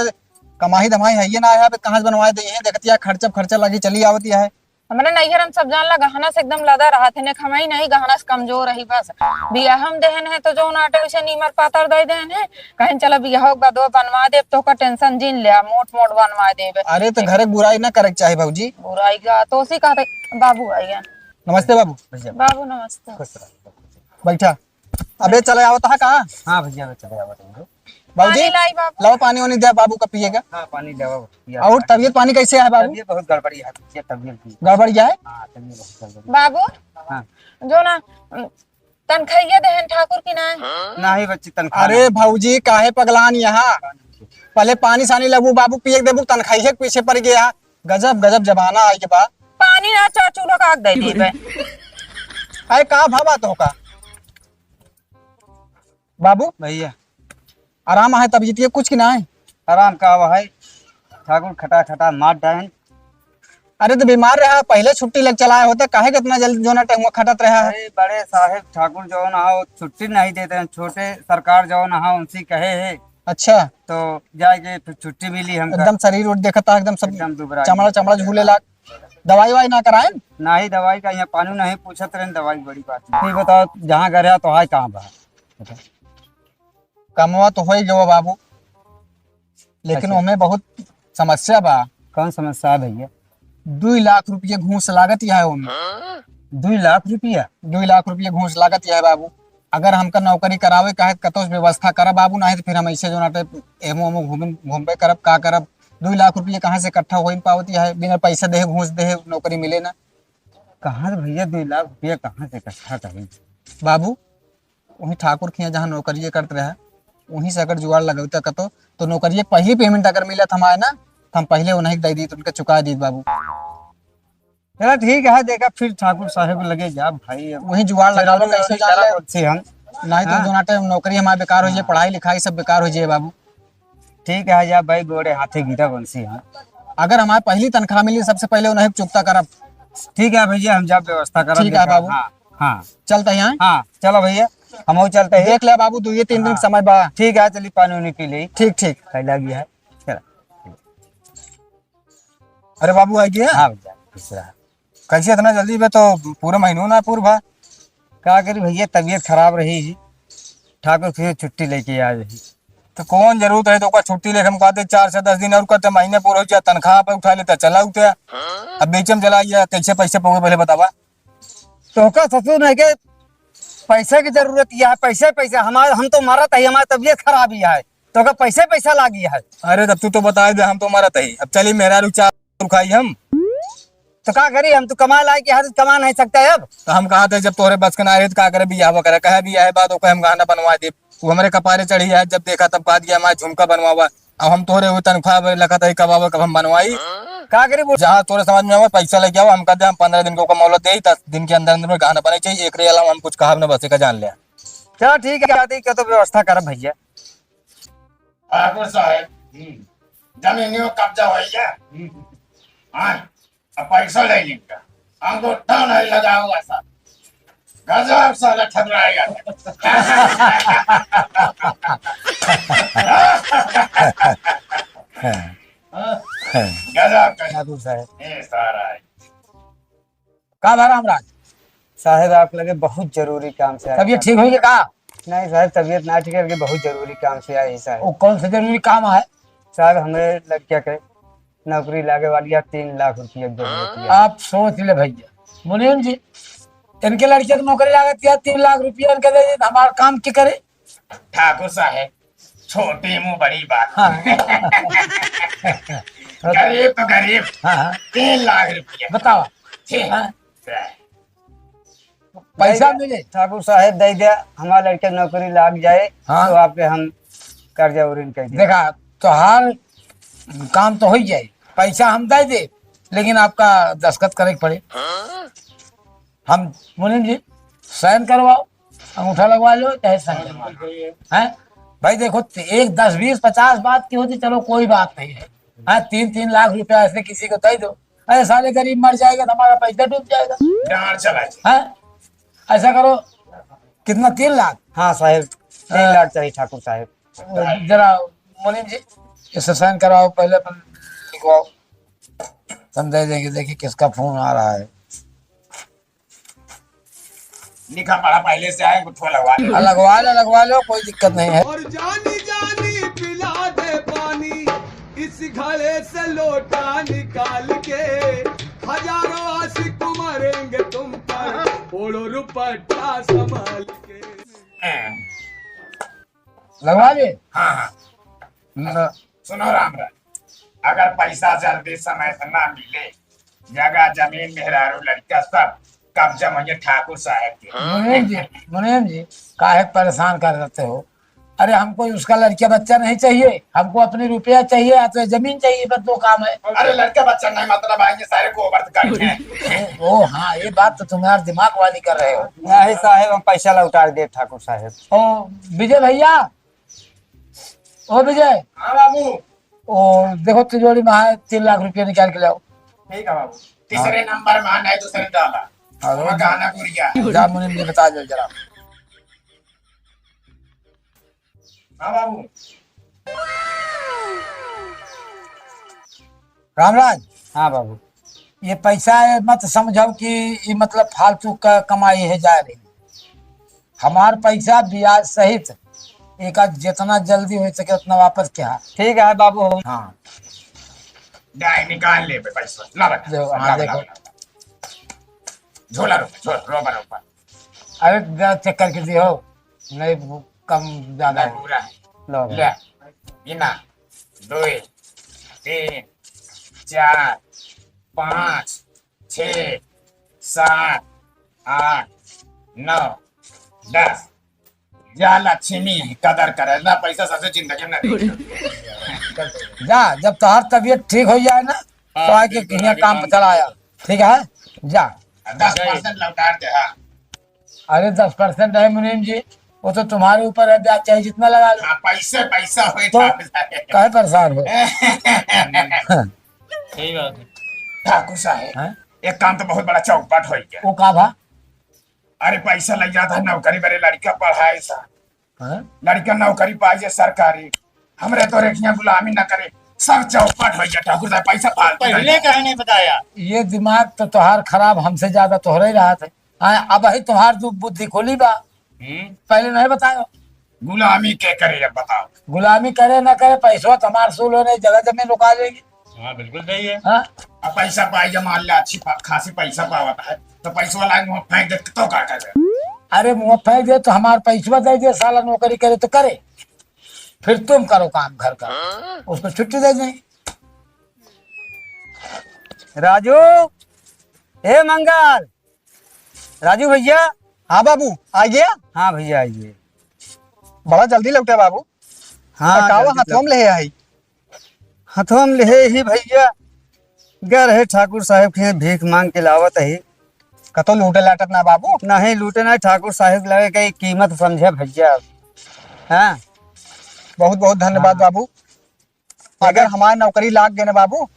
कमाई धमाई है ये ना है, अब कहाँ से बनवा दी है, देखत या खर्चा खर्चा लगी चली आवत है। हमरे नैहर में सब जान ला गहना से एकदम लदा रहत है, ने खमाई नहीं गहना से कमजोर रही बस। बियाह हम देहन है तो जो नाटे उसे नीमर पातर दे देहन है, कहें चला बियाह के बाद वो बनवा देब तो का टेंशन जिन ले, मोट मोट बनवा देबे। अरे तो घरे बुराई ना करे के चाही भौजी। बुराई का तो उसी कहते बाबू आई गया। नमस्ते बाबू। भैया। बाबू नमस्ते। खुश रहो। बैठा। अबे चले आवत हा का? हाँ भैया, मैं चले आवत हूँ। बाबूजी, पानी लाई बाबू। लाओ पानी वानी दे बाबू का पिए का। हाँ, पानी ले आओ, पिया और पानी। तबीयत पानी कैसे है बाबू? तबीयत बहुत गड़बड़ी है भैया, तबीयत भी। गड़बड़ी है? हाँ, तबीयत बहुत गड़बड़ी। बाबू, हाँ। जो ना, तनखैया देहन ठाकुर की ना? नहीं बच्ची, तनखा अरे नहीं। भौजी, काहे पगलान यहाँ? पहले पानी सानी लेबू बाबू, पिए के देबू, तनखैया के पीछे पड़ गया। गजब, गजब जमाना आई के बा। पानी ना, चार चूल्हा का आग दे देबे। अरे का भावा तो का? बाबू, भैया। आराम आहे तबीयत के कुछ कि नाहीं? आराम का आवा है, ठाकुर खटा खटा मार डायन। अरे तो बीमार रहा, पहले छुट्टी लग चला होता, काहे के इतना जल्दी जो ना टेहुआ खटत रहा है? अरे बड़े साहेब ठाकुर जो ना हो, छुट्टी नहीं देते हैं, छोटे सरकार जो ना हो, उनसे कहे है। अच्छा। तो जाके फिर छुट्टी मिली हमका। एकदम शरीर उठ देखता, एकदम सब एकदम दुबरा चमड़ा, गया। चमड़ा झूले लाग। दवाई वाई ना कराए? नहीं, दवाई का यहाँ पानी नहीं पूछत रहे, दवाई बड़ी बात है। नहीं बताओ, जहाँ घर है तो हाय कहाँ बा? कमवा तो होई गवा बाबू, लेकिन अच्छा। ओमे बहुत समस्या बा। कौन समस्या है भैया? दुई लाख रुपया घूस लागत है ओमे। दुई लाख रुपया? दुई लाख रुपया घूस लागत है बाबू। अगर हमका नौकरी करावे का है, कतो से व्यवस्था करा बाबू, नहीं तो फिर हम ऐसे जो नाटे एमो ओमो घूम-, घूमबे करब, का करब? दुई लाख रुपया कहाँ से इकट्ठा होई पावत है? बिना पैसा देहे, घूस देहे नौकरी मिले ना। कहाँ से भैया दुई लाख रुपया कहाँ से इकट्ठा करी? बाबू, वहीं ठाकुर के यहाँ जहाँ नौकरिये करत रहे, वहीं से अगर जुगाड़ लगौता कतो, तो नौकरिये के पहली payment अगर मिलत हमारे ना, तो हम पहले उन्हीं के दे दीत, उनके चुका दीत बाबू। चला ठीक है, देखा फिर ठाकुर साहेब लगे जा भाई। वहीं जुगाड़ लगाओ, चलो, कैसे जान जरा ले? बोलते हम। नहीं तो हाँ। दोनों टाइम नौकरी हमारे बेकार हो जाए, हाँ। पढ़ाई लिखाई सब बेकार हो जाए बाबू। ठीक है, जा भाई, गोड़े हाथे गिरा बंसी, हाँ। अगर हमारे पहली तनख्वाह मिली, सबसे पहले उन्हें चुकता करब। ठीक है भैया, हम जब व्यवस्था करब, ठीक है देखा, बाबू। हाँ, हाँ। चलते हैं। हाँ, चलो भैया, हम चलते हैं। देख ले बाबू, दो ये तीन दिन हाँ। समय बा। ठीक है, चलिए पानी उनी पी ले। ठीक, ठीक। फैला गया है। चला। अरे बाबू, आ गया? हाँ भैया, खुश रहा। कैसे इतना जल्दी बे, तो पूरा महीनों ना पूर भा। का करी भैया, तबीयत खराब रही जी, ठाकुर फिर छुट्टी लेके आ रही। तो कौन जरूरत है तो ओका छुट्टी लेके हम कहते चार से दस दिन और करते, महीने पूरा हो जाए, तनख्वाह पे उठा लेते, चला उठे। अब बीच में चला गया, कैसे पैसे पाओगे पहले बतावा। तोहका ससुर नहीं के पैसे की जरूरत यह है, पैसे, पैसे। हमारे, हम तो मरत ही, हमारी तबीयत खराब ही है, तो का पैसे, पैसा लागी है। अरे, तब तू तो बताइ दे, हम तो मरत ही। अब चली मेहरारू चार खाई हम। तो का करी, हम तो कमा लाए कि हर कमा नहीं सकता है अब। तो हम कहा थे, जब तोहरे बस के ना रहे, तो का करे, बियाह करे, कहे बियाह है, बाद ओके हम गहना बनवा दे। वो हमरे कपारे चढ़ी है, जब देखा तब कहा दिया, हमारा झुमका बनवावा। अब हम तोहरे वो तनख्वाह लखत ही, कब आवे, कब हम बनवाई। का करी बोल? जहाँ तोहरे समझ में आवे, पैसा लेके आवा, हम कह दे, हम पन्द्रह दिन के ओकर मोहलत दे, दस दिन के अंदर अंदर में गहना बने चाहिए, एकरे अलावा हम कुछ कहब न, बस एका जान ले। चलो ठीक है, आती के तो व्यवस्था करब भैया। ठाकुर साहब, हम्म। जमीनियो कब्जा होइ गया। हम्म। हाँ, अब पैसा ले लेंगे। अंगूठा नहीं लगा हुआ साहब। गजब साला ठगराएगा। गजब का। ठाकुर साहब। ये सारा है। का भा रामराज? साहेब, आप लगे बहुत जरूरी काम से आए तबियत हैं। ठीक होइगे का? नहीं साहेब, तबियत ना ठीक है, लेकिन बहुत जरूरी काम से आए हैं साहेब। वो कौन सा जरूरी काम है? साहेब, हमरे लड़किया के नौकरी लागे वाली है, तीन लाख रुपया की जरूरत है। आप सोच ले भैया, मुनीम जी, इनके लड़किया के नौकरी लागत है, तीन लाख रुपया इनके दे दे, हमारा काम के करे? ठाकुर साहेब, छोटी मुंह बड़ी बात। हाँ। गरीब तो गरीब। हाँ, हाँ। तीन लाख रुपया। बताओ। ठीक। हाँ। पैसा नहीं, मिले। ठाकुर साहेब, दे दे, हमार लड़के नौकरी लाग जाए, हाँ। तो आपके हम कर्जा उरीन कर दे। देखा, तोहार काम तो होइ जाए, पैसा हम दे दे, लेकिन आपका दस्तखत करे के पड़े। हम, मुनीम जी, साइन करवाओ, अंगूठा लगवा लो, चाहे साइन करवा लो। हैं? भाई देखो, एक, दस, बीस, पचास बात की होती, चलो कोई बात नहीं है। हाँ, तीन, तीन लाख रुपया ऐसे किसी को दे दो, अरे साले गरीब मर जाएगा तो हमारा पैसा डूब जाएगा। गाड़ चला जाए। हैं? ऐसा करो, कितना, तीन लाख? हाँ साहेब, तीन लाख चाहिए ठाकुर साहेब। जरा मुनीम जी, इसे साइन कराओ, पहले अपन लिखवाओ, हम दे देंगे। देखिए किसका फोन आ रहा है। लिखा पढ़ा पहले से आए, गुठवा लगवा लो। हाँ, लगवा लो, लगवा लो, कोई दिक्कत नहीं है। और जानी जानी पिला दे पानी, इस घड़े से लोटा निकाल के, हजारों आशिक मरेंगे तुम पर, ओढ़ो रुपट्टा संभाल के। लगवा ले। हाँ, हाँ। न- सुनो रामराज, अगर पैसा जल्दी समय से ना मिले, जगह जमीन मेहरारू लड़का सब कब्जा में है ठाकुर साहब के। मुनीम जी, मुनीम जी, काहे परेशान कर देते हो? अरे हमको उसका लड़का बच्चा नहीं चाहिए, हमको अपने रुपया चाहिए या तो जमीन चाहिए, बस दो काम है। अरे लड़का बच्चा नहीं, मतलब आएंगे सारे गोबर काट के। ओ, ओ हाँ, ये बात तो तुम्हारे दिमाग वाली कर रहे हो। नहीं साहेब, हम पैसा लौटा दे ठाकुर साहेब। ओ विजय भैया, ओ विजय। हाँ बाबू। ओ देखो, तिजोरी में है, तीन लाख रुपया निकाल के लाओ। ठीक है बाबू। तीसरे नंबर में है, नहीं दूसरे डाला। हाँ, वहाँ गहना गुड़िया। जा मुनीम जी, बता दो जरा। हाँ बाबू। रामराज। हाँ बाबू। ये पैसा ये मत समझो कि ये मतलब फालतू का कमाई है जा रही। हमार पैसा ब्याज सहित एका जितना जल्दी हो सके उतना वापस क्या। ठीक है बाबू। हाँ। जाए निकाल ले बे पैसा। ला बेटा, देखो, ला हाँ, बे, ला देखो। बे, ला बे। झोला रोक, झोला, रोबा, रोबा। अरे, जरा चेक करके दियो, नहीं, वो कम ज्यादा नहीं, है। पूरा है। लो भाई। ले, गिना, दो, तीन, चार, पाँच, छः, सात, आठ, नौ, दस। जा लक्ष्मी, कदर करे, ना पैसा सबसे जिंदगी में नहीं। जा, जब तोहार तबीयत ठीक हो जाए ना, तो हाँ, आके बिल्कुल, यहाँ आगे काम काम पे चला आया, ठीक है? जा। दस परसेंट लौटा दे, हाँ। अरे, दस परसेंट नहीं मुनीम जी, वो तो तुम्हारे ऊपर है, ब्याज चाहे जितना लगा लो। हाँ, पैसे पैसा होए तो ठाकुर साहब। काहे परेशान हो? सही बात है। ठाकुर साहब, हाँ? एक काम तो बहुत बड़ा चौपट हो गया। वो का भा? अरे, पैसा लग जाता है नौकरी बरे, लड़का पढ़ाए सा। हाँ? लड़का नौकरी पाए जे सरकारी, हमरे तो रेखियां गुलामी न करे, सब चौपट हो गया ठाकुर साहब, पैसा फालतू पहले नहीं। काहे नहीं बताया? ये दिमाग तो तोहार खराब, हमसे ज्यादा तोहरे ही रहा था। हाँ, अब ही तोहार दु-, बुद्धि खोली बा। हम्म। पहले नहीं बतायो। गुलामी के करे, अब बताओ। गुलामी करे ना करे, पैसवा तो हमार सूल होने, जगह जमीन लुका जाएगी। हाँ, बिल्कुल सही है। हाँ? अब पैसा पाई, जब मान ले अच्छी पा-, खासी पैसा पावत है, तो पैसवा लाइन में फेंक दे, तो का करे? अरे मुँह फेंक दे तो हमार पैसवा दे दे, साला नौकरी करे तो करे, फिर तुम करो काम घर का, उसको छुट्टी दे दें। राजू, ए मंगल, राजू भैया। हाँ बाबू, आ गया। हाँ भैया, आइए। बड़ा जल्दी लौटे बाबू। हाँ, तो कावा जल्दी हथवा में लौटे। ले आई? हथवा में ले ही भैया, गए रहे ठाकुर साहब के यहाँ भीख मांग के लावत ही। कतो लूटे लाटत ना बाबू? नहीं लूटे ना, ठाकुर साहब के लगे कई कीमत समझे भैया। हाँ। बहुत बहुत धन्यवाद हाँ। बाबू। अगर अगर हमार नौकरी लाग गए ना बाबू,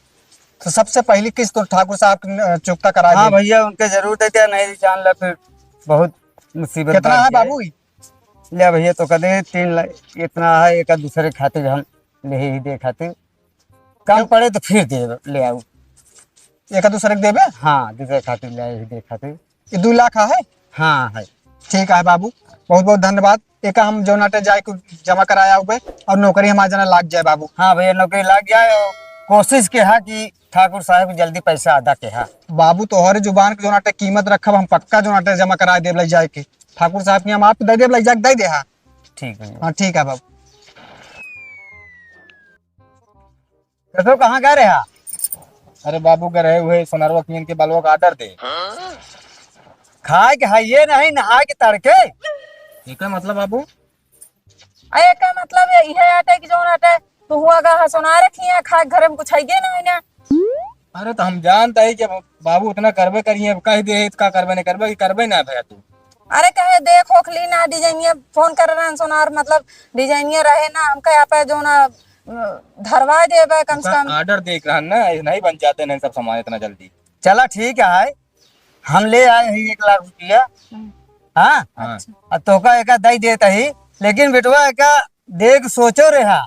तो सबसे पहली किस्त तो ठाकुर साहब के, अ, चुकता करा हाँ दे। भैया, उनके जरूर दे दिया, नहीं जान ला फिर बहुत मुसीबत कितना बात है है। बाबू? ले भैया, तो कदे तीन लाख इतना है, एक दूसरे खातिर हम ले ही दे खातिर, कम पड़े तो फिर दे ले आऊ। एक दूसरे के देबे? हाँ, दूसरे खातिर ले ही दे खातिर। ये दो लाख है? हाँ, है। ठीक है बाबू, बहुत बहुत धन्यवाद। एका हम जौन आटे जाए के जमा कराया हुए और नौकरी हमारे जना लाग जाए बाबू। हाँ भैया, नौकरी लाग जाए और कोशिश के हा कि ठाकुर साहब के जल्दी पैसा अदा के हा। बाबू, तोहरे जुबान के जौन आटे कीमत रखब, हम पक्का जौन आटे जमा करा देब लग जाए के। ठाकुर साहब के हम आप दे देब लग जाए के, दे दे हा। ठीक है। हाँ, ठीक है बाबू। तो कहाँ गए रहे हा? अरे बाबू, गए रहे हुए सोनारवा कियन के बलवा का ऑर्डर दे। खाए के है ये नहीं, नहाए के तड़के। एकर मतलब बाबू? अरे एकर मतलब ये, इहे आटे कि जौन आटे तू हुआ गा हा सोनारे खिया, खाए के घरे में कुछ है ये नहीं ना। अरे तो हम जानता ही कि अब बाबू उतना करबे करिए, अब कह दे तो का करबे नहीं करबे कि करबे ना भैया तू। अरे कहे देख ओखली ना डिजाइनिया फोन कर रहे हैं सोनार, मतलब डिजाइनिया रहे ना, हमका यहाँ पे जो ना, अ, धरवा देबे कम से ओकर कम। ऑर्डर देख रहा ना, ये नहीं बन जाते नहीं सब सामान इतना जल्दी। चला ठीक है, हम ले आए हैं एक लाख रुपया। हम्म। हाँ? हाँ। अच्छा। अब तोका एका दई देत ही, लेकिन बेटवा एका देख सोचो रे हा।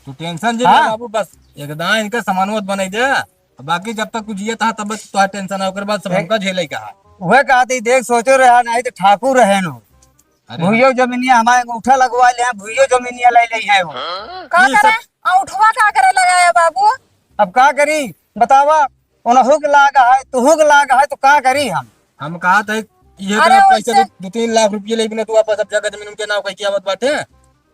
तू टेंशन जे हाँ। ले बाबू, बस एकदम इनका सामान मत बनाई दे। बाकी जब तक तू जियत हा तब तक तोहार टेंशन है, ओकर बाद सब ए- हमका झेले का है। वह कहती देख सोचो रहा, नहीं तो ठाकुर रहे नो। अरे भूयो जमीनिया हमारे अंगूठा लगवा ले हैं, भूयो जमीनिया ले ले हैं वो। का ये करे? सब अंगूठवा का करे लगाया बाबू? अब का करी बतावा, उनहु के लाग है, तुहु के लाग है, तो का करी हम? हम कहा था ये अरे तो पैसे वैसे दो, दो तीन लाख रुपये ले बिना तू वापस अब जगह जमीन उनके नाम कह के आवत बाटे।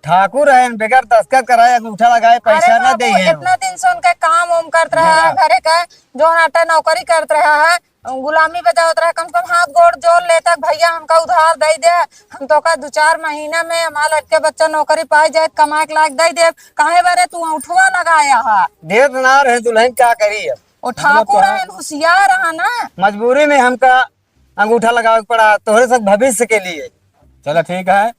ठाकुर है, बगैर दस्तखत कराए अंगूठा लगाए पैसा अरे ना दे बाबू, हैं। इतना दिन से उनका काम उम करत रहा है, हाँ। घरे का जौन आटा नौकरी करत रहा है, गुलामी बजावत रहा, कम से कम हाथ गोड़ जोड़ लेता कि भैया हमका उधार दे दे, हम तोका दो चार महीना में हमार लड़के बच्चा नौकरी पाए जाए, कमाए के लायक दे दे। काहे बारे तू अंगूठवा लगाया है? देत ना रहे दुल्हन, का करी अब? वो मतलब ठाकुर तोहार रहन, होशियार रहा ना। मजबूरी में हमका अंगूठा लगावे के पड़ा तोहरे सब भविष्य के लिए। चला ठीक है,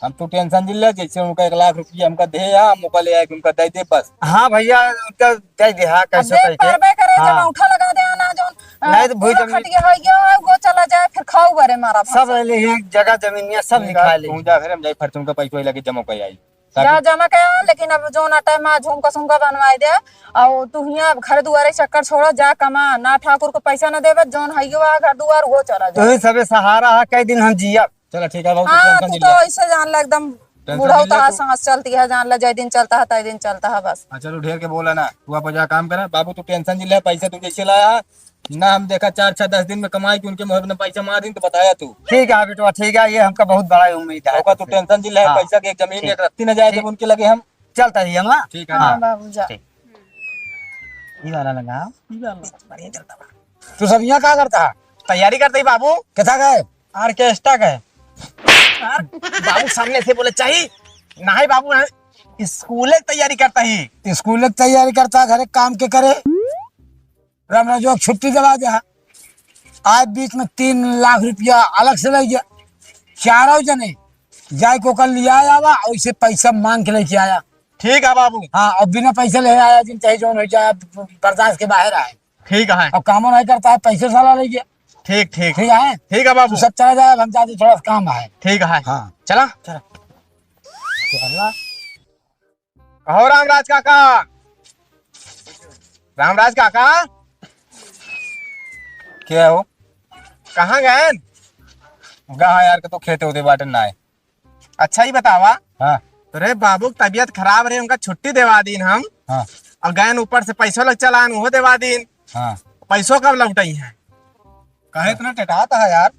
हम तू टेंशन जिन ले, जैसे उनका एक लाख रुपया हमका दे, या हम ओका ले आए, उनका दे दे बस। हाँ भैया, उनका दे दे, हाँ, अब कैसे देख करके। पारबे करे, जब हाँ। अंगूठा लगा दे ना, जौन, अ, नहीं तो भूल पूरा जमीन खटिया है, ये है, वो चला जाए, फिर खाऊ बरे मारा सब भाषा। ले लिए, जगह जमीन ये सब ठीक है, लिखा ले। तू जा घर, हम जाए फॉर्चून का पैसा लगे जमा कर आई। जा जमा कर आ, लेकिन अब जौन आटा है, माँ झुमका सुमका बनवाए दे, और तू हियाँ घर दुआरे चक्कर छोड़ा, जा कमा, ना ठाकुर को पैसा ना देवे, जौन है, वो घर दुआर, वो चला जाए। तू ही सबे सहारा है, कई दिन हम जियब। चला ठीक है बाबू, तू हाँ, टेंशन तू जिन तो ले। ऐसे जान ले एकदम टेंशन बुढ़ऊ जिन ले तोहार तू। सांस चलती है, जान ले जय दिन चलता है, तय दिन चलता है बस। हाँ, चलो ढेर के बोला ना, तू आप जा काम करा। बाबू तू टेंशन जिन ले, पैसा तू जैसे लाया है, ना हम देखा चार छह दस दिन में कमाई के उनके मुँह में पैसा मार दिन तो बताया तू। ठीक है बेटवा, ठीक है, ये हमका बहुत बड़ा उम्मीद है ओका तू तुमसे। टेंशन जिन ले, हाँ। पैसा के एक जमीन ठीक। एक रत्ती न जाए ठीक। जब उनके लगे हम। चलता ही हम, हाँ। ठीक है। हाँ। हाँ बाबू जा। ठीक। ये वाला लगा। ये वाला बढ़िया चलता बा। तू सब यहाँ का करता है? तैयारी करते ही बाबू। कितना का है? ऑर्केस्ट्रा का है। यार, बाबू सामने से बोले चाहिए। नहीं बाबू, नहीं। स्कूल की तैयारी करता ही। स्कूल की तैयारी करता, घरे काम के करे। राम राजू को छुट्टी दिवा दे। आज बीच में तीन लाख रुपया अलग से ले गया। चारों जने जाए को कल लिया आवा, और इसे पैसा मांग के लेके आया। ठीक है बाबू। हाँ, और बिना पैसे ले आया, जिन चाहे जौन हो जाए, बर्दाश्त के बाहर आए। ठीक है। अब कामो नहीं करता है, पैसे साला ले गया। ठीक, ठीक। ठीक है? ठीक है बाबू। तू सब चला जाए, हम जाते, थोड़ा सा काम है। ठीक है। हाँ। चला? चला। चला। कहो रामराज काका। रामराज काका। क्या हो? कहाँ गए? गा यार, के तो खेते होते बाटे ना है। अच्छा, ही बतावा। हाँ। तोरे बाबू की तबीयत खराब रही, उनका छुट्टी देवा दीन हम। हाँ। और गैन ऊपर से पैसो लग चलान, वो देवा दीन। हाँ। पैसो कब लौटाई है? काहे इतना टटाता है यार?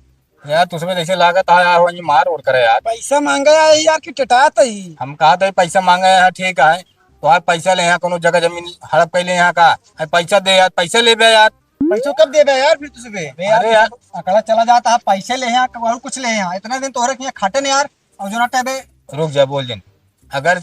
यार, तुसबे जैसे लागत है यार, वही मार उड़ करे यार। पैसा मांगे है यार कि टटात ही? हम कहा था पैसा मांगे है, ठीक है, तो यार पैसा ले यहाँ कोनो जगह जमीन हड़प के ले यहाँ का, है पैसा दे यार, पैसा ले बे यार। पैसो कब देबे यार फिर तुसबे? बे यार, अरे यार। अकड़ा चला जाता है, पैसे ले यहाँ, और कुछ ले यहाँ, इतना दिन तोहरे के यहाँ खाटे नहीं यार, और जो ना टेबे। रुक जा, बोल जिन। अगर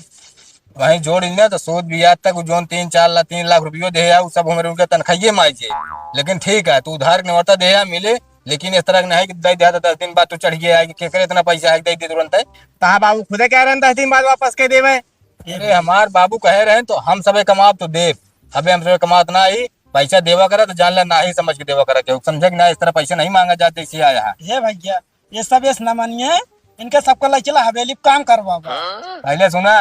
वहीं जोड़ लेना तो सूद ब्याज तक उ जोन तीन चार लाख, तीन लाख रुपयो दे है, उ सब हमरे उनके तनखाइये में आइजे। लेकिन ठीक है, तू उधार के नेवता दे है, मिले, लेकिन इस तरह के नहीं कि दे दिया तो दस दिन बाद तू चढ़ गया है कि केकरे इतना पैसा है कि दे दे तुरंत है। तहा बाबू खुदे कह रहे हैं दस दिन बाद वापस के देवे। अरे हमार बाबू कहे रहे तो हम सबे कमाब तो देब। अबे हम सबे कमात ना ही, पैसा देवा करा तो जान ले ना ही समझ के देवा करा, क्यों समझे कि ना, इस तरह पैसा नहीं मांगा जात जैसे आया है। ये भैया, ये सब ऐस न मानिए, इनके सबको ले चला हवेली पे काम करवावा। पहले सुना,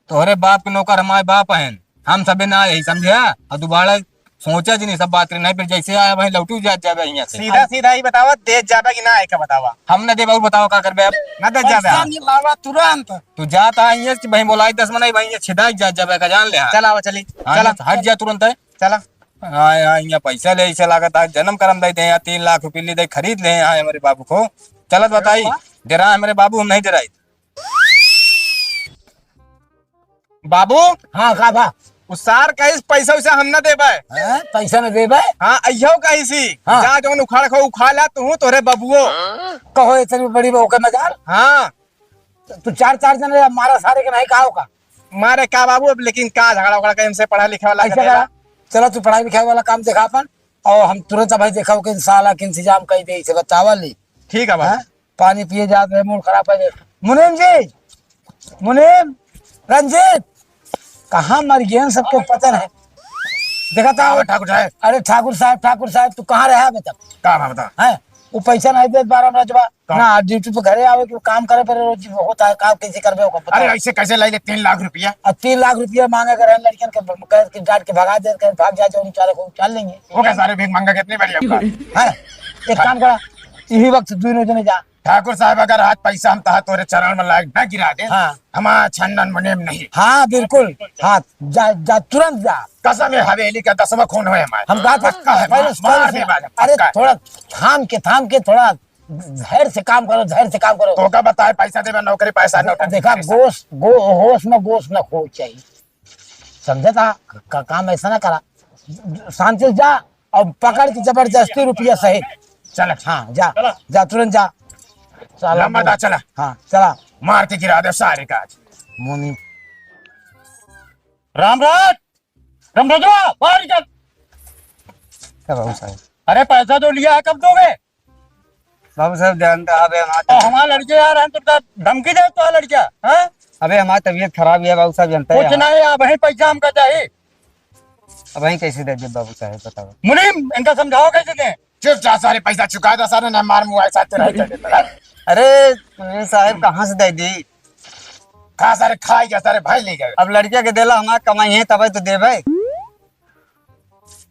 तोहरे बाप के नौकर हमारे बाप हैं, हम सबे ना यही समझे, और दोबारा सोचा जी नहीं सब बात करी, नहीं फिर जैसे आया वहीं लौटू जात जाबे यहाँ से। सीधा सीधा ही बतावा, दे जाबे कि ना आए का बतावा। हम ना देबे और बतावा का करबे अब? ना दे जाबे पैसा हम। नहीं लावा तुरंत। तू जाता है ये कि वहीं बोलाई दस मनाई वहीं ये छिदा जात जाबे का जान ले। हाँ। चला आवा चली। हाँ, चला। हट जा तुरंत है। चला। हाँ, हाँ, यहाँ पैसा ले, ऐसे लागत है, जन्म करम दे दे, यहाँ तीन लाख रुपये ले दे, खरीद ले, यहाँ हमारे बाबू को। चलत बताई, वाह। डरा हमारे बाबू, हम नहीं डराई। बाबू। हाँ, का बा? उ सार कहिस, "पैसा वैसा हम न देबे।" हैं? पैसा न देबे? हाँ, अइहो कहिसी। हाँ। "जा, जौन उखाड़ खो, उखाड़ ला, तू, तोरे बबुओ।" कहो, इतनी बड़ी बहू का मजाल? हाँ। तू चार, चार जन रे, मारा सारे के नहीं कहा होगा। मारे का बाबू, अब लेकिन का झगड़ा उगड़ा के इनसे पढ़ा लिखे वाला ऐसा करेला? करा, चलो तू पढ़ाई लिखाई वाला काम देखा अपन, और हम तुरंत भाई देखा कि साला के इंतजाम कर दे, इसे बतावा ली। ठीक है बाबू। हाँ? पानी पिए जात रहे, मूड खराब कर दे। मुनीम जी, मुनीम, रंजीत, कहाँ मर गए हैं सबके पता नहीं। देखा था? हाँ, ठाकुर साहब। अरे ठाकुर साहब, ठाकुर साहब, तू कहाँ रहा अभी तक? का बा बता? हैं? वो पैसा नहीं देत बारह बजे बा। कौन? ना, ड्यूटी पे घरे आवे के काम करे पर रोज होता है, काम कैसे करबे ओकर पता अरे है? ऐसे कैसे लाई ले तीन लाख रुपया? और तीन लाख रुपया मांगे कर लड़कियन के, कह के डांट के भगा दे, कह भाग जा, जो उनचारे को उचाल लेंगे। वो क्या सारे भीख मांगा कितनी बड़ी बात। हैं? एक काम करा, यही वक्त दोनों जने जा। ठाकुर साहब, अगर आज पैसा हम तहा तोरे चरण में लायक न गिरा दे, हाँ। हमारा छन्नन मुनीम नहीं। हाँ, बिल्कुल। हाँ, जा, जा, तुरंत जा। कसम है, हवेली का दसवां खून होए हमारे। हम बात पक्का है, पहले मार, मार सुन, दे बाजम, अरे, पक्का है। थोड़ा थाम के, थाम के, थोड़ा धैर्य से काम करो, धैर्य से काम करो। तो का बताए, पैसा देवे, नौकरी, पैसा, नौकरी, देखा, पैसा। गोश, गो-, होश में गोश न खो चाहिए। समझे था? का-, काम ऐसा ना करा। शांति से जा और पकड़ के जबरदस्ती रुपया सहित। चल। हाँ, जा। चला। जा, तुरंत जा। चला, लंबा दा, चला। हाँ, चला। मार के गिरा दे सारे का आज। मोनी। रामराज, रामराजवा, बाहर निकल। क्या बाबू साहब? अरे, पैसा जो लिया है, कब दोगे? बाबू साहब, जानता है, अबे हमारा तो तबीयत हमारे लड़के यार हैं, तो क्या धमकी दे तो लड़किया, हैं? अबे हमारी तबीयत खराब है बाबू साहब, जानता है कुछ यार। नहीं, अब वही पैसा हमका चाहिए। अब वही कैसे दे दे बाबू साहब, बताओ। मुनीम, इनका समझाओ कैसे दें? चुपचाप सारे पैसा चुका दो, सारे ना मार मुआ साथ रह चले। अरे मुनीम साहब, कहाँ से दे दी? खा सारे, खाई गया सारे, भाई ले गए। अब लड़किया के देला हमार कमाई है, तबे तो देबे।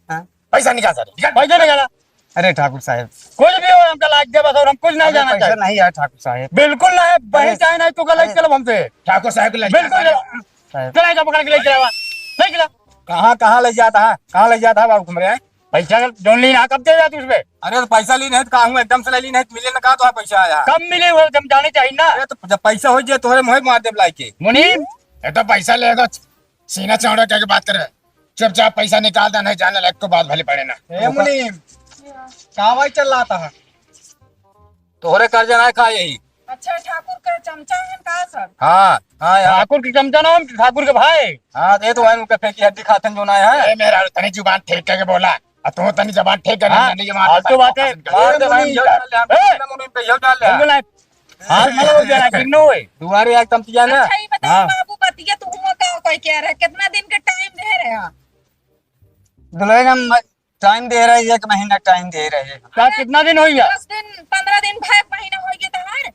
हाँ? पैसा निकाल सारे, निकाल। पैसा निकाला। अरे ठाकुर साहब। कुछ भी हो, हमका लाग दे बस, और हम कुछ नहीं अरे जाना पैसा चाहिए। नहीं है ठाकुर साहब। बिल्कुल नहीं, वही अरे, चाहे नहीं तो का ले अरे। चलो हमसे। ठाकुर साहब के ले बिल्कुल। चलो। साहब। चला, इधर पकड़ के ले चला, ले चला। कहाँ, कहाँ ले जाता है? कहाँ ले जाता है बाबू, घूम रहे हैं? पैसा जौन ली ना, कब दे जाते उसपे? अरे तो पैसा ली नहीं तो का हूँ, एकदम से ले ली नहीं तो मिले ना, कहा तो है पैसा आया। कब मिले वो जब जाने चाहिए ना। अरे तो जब पैसा हो जाए तोहरे मुँह मार देब लाइके। मुनीम। ये तो पैसा लेगा, सीना चौड़ा करके बात करे। चुपचाप पैसा निकाल दे, नहीं जाने लायक को बात भले पड़े ना। ए मुनीम, का भाई चल रहा था? तोहरे कर्जा ना खा यही। अच्छा, ठाकुर के चमचा हैं का सब? हाँ, हाँ यार। ठाकुर के चमचा ना, हम ठाकुर के भाई। हाँ, ये तो है, उनके फेंकी हड्डी खातन जो ना है। ए मेरा तनी जुबान ठीक करके बोला, और तू तनी जबान ठीक करके हाँ, नहीं, ये मार फालतू बातें। मार दे भाई, ए! मुनीम पे यो डाल ले। बिल्कुल नहीं। हाथ मत बोल देना, किन्नू है। दुआरे आग तमतिया ना। अच्छा, ये बताइए हाँ। बाबू, बतिया तू हुआ का कोई कह रहा है? कितना दिन के टाइम दे रहे हैं आप? दुल्हन हम टाइम दे रहे हैं, एक महीना टाइम दे रहे हैं। क्या, अरे, कितना दिन हो गया? दस दिन, पन्द्रह दिन, भाई, एक महीना हो गया तोहार।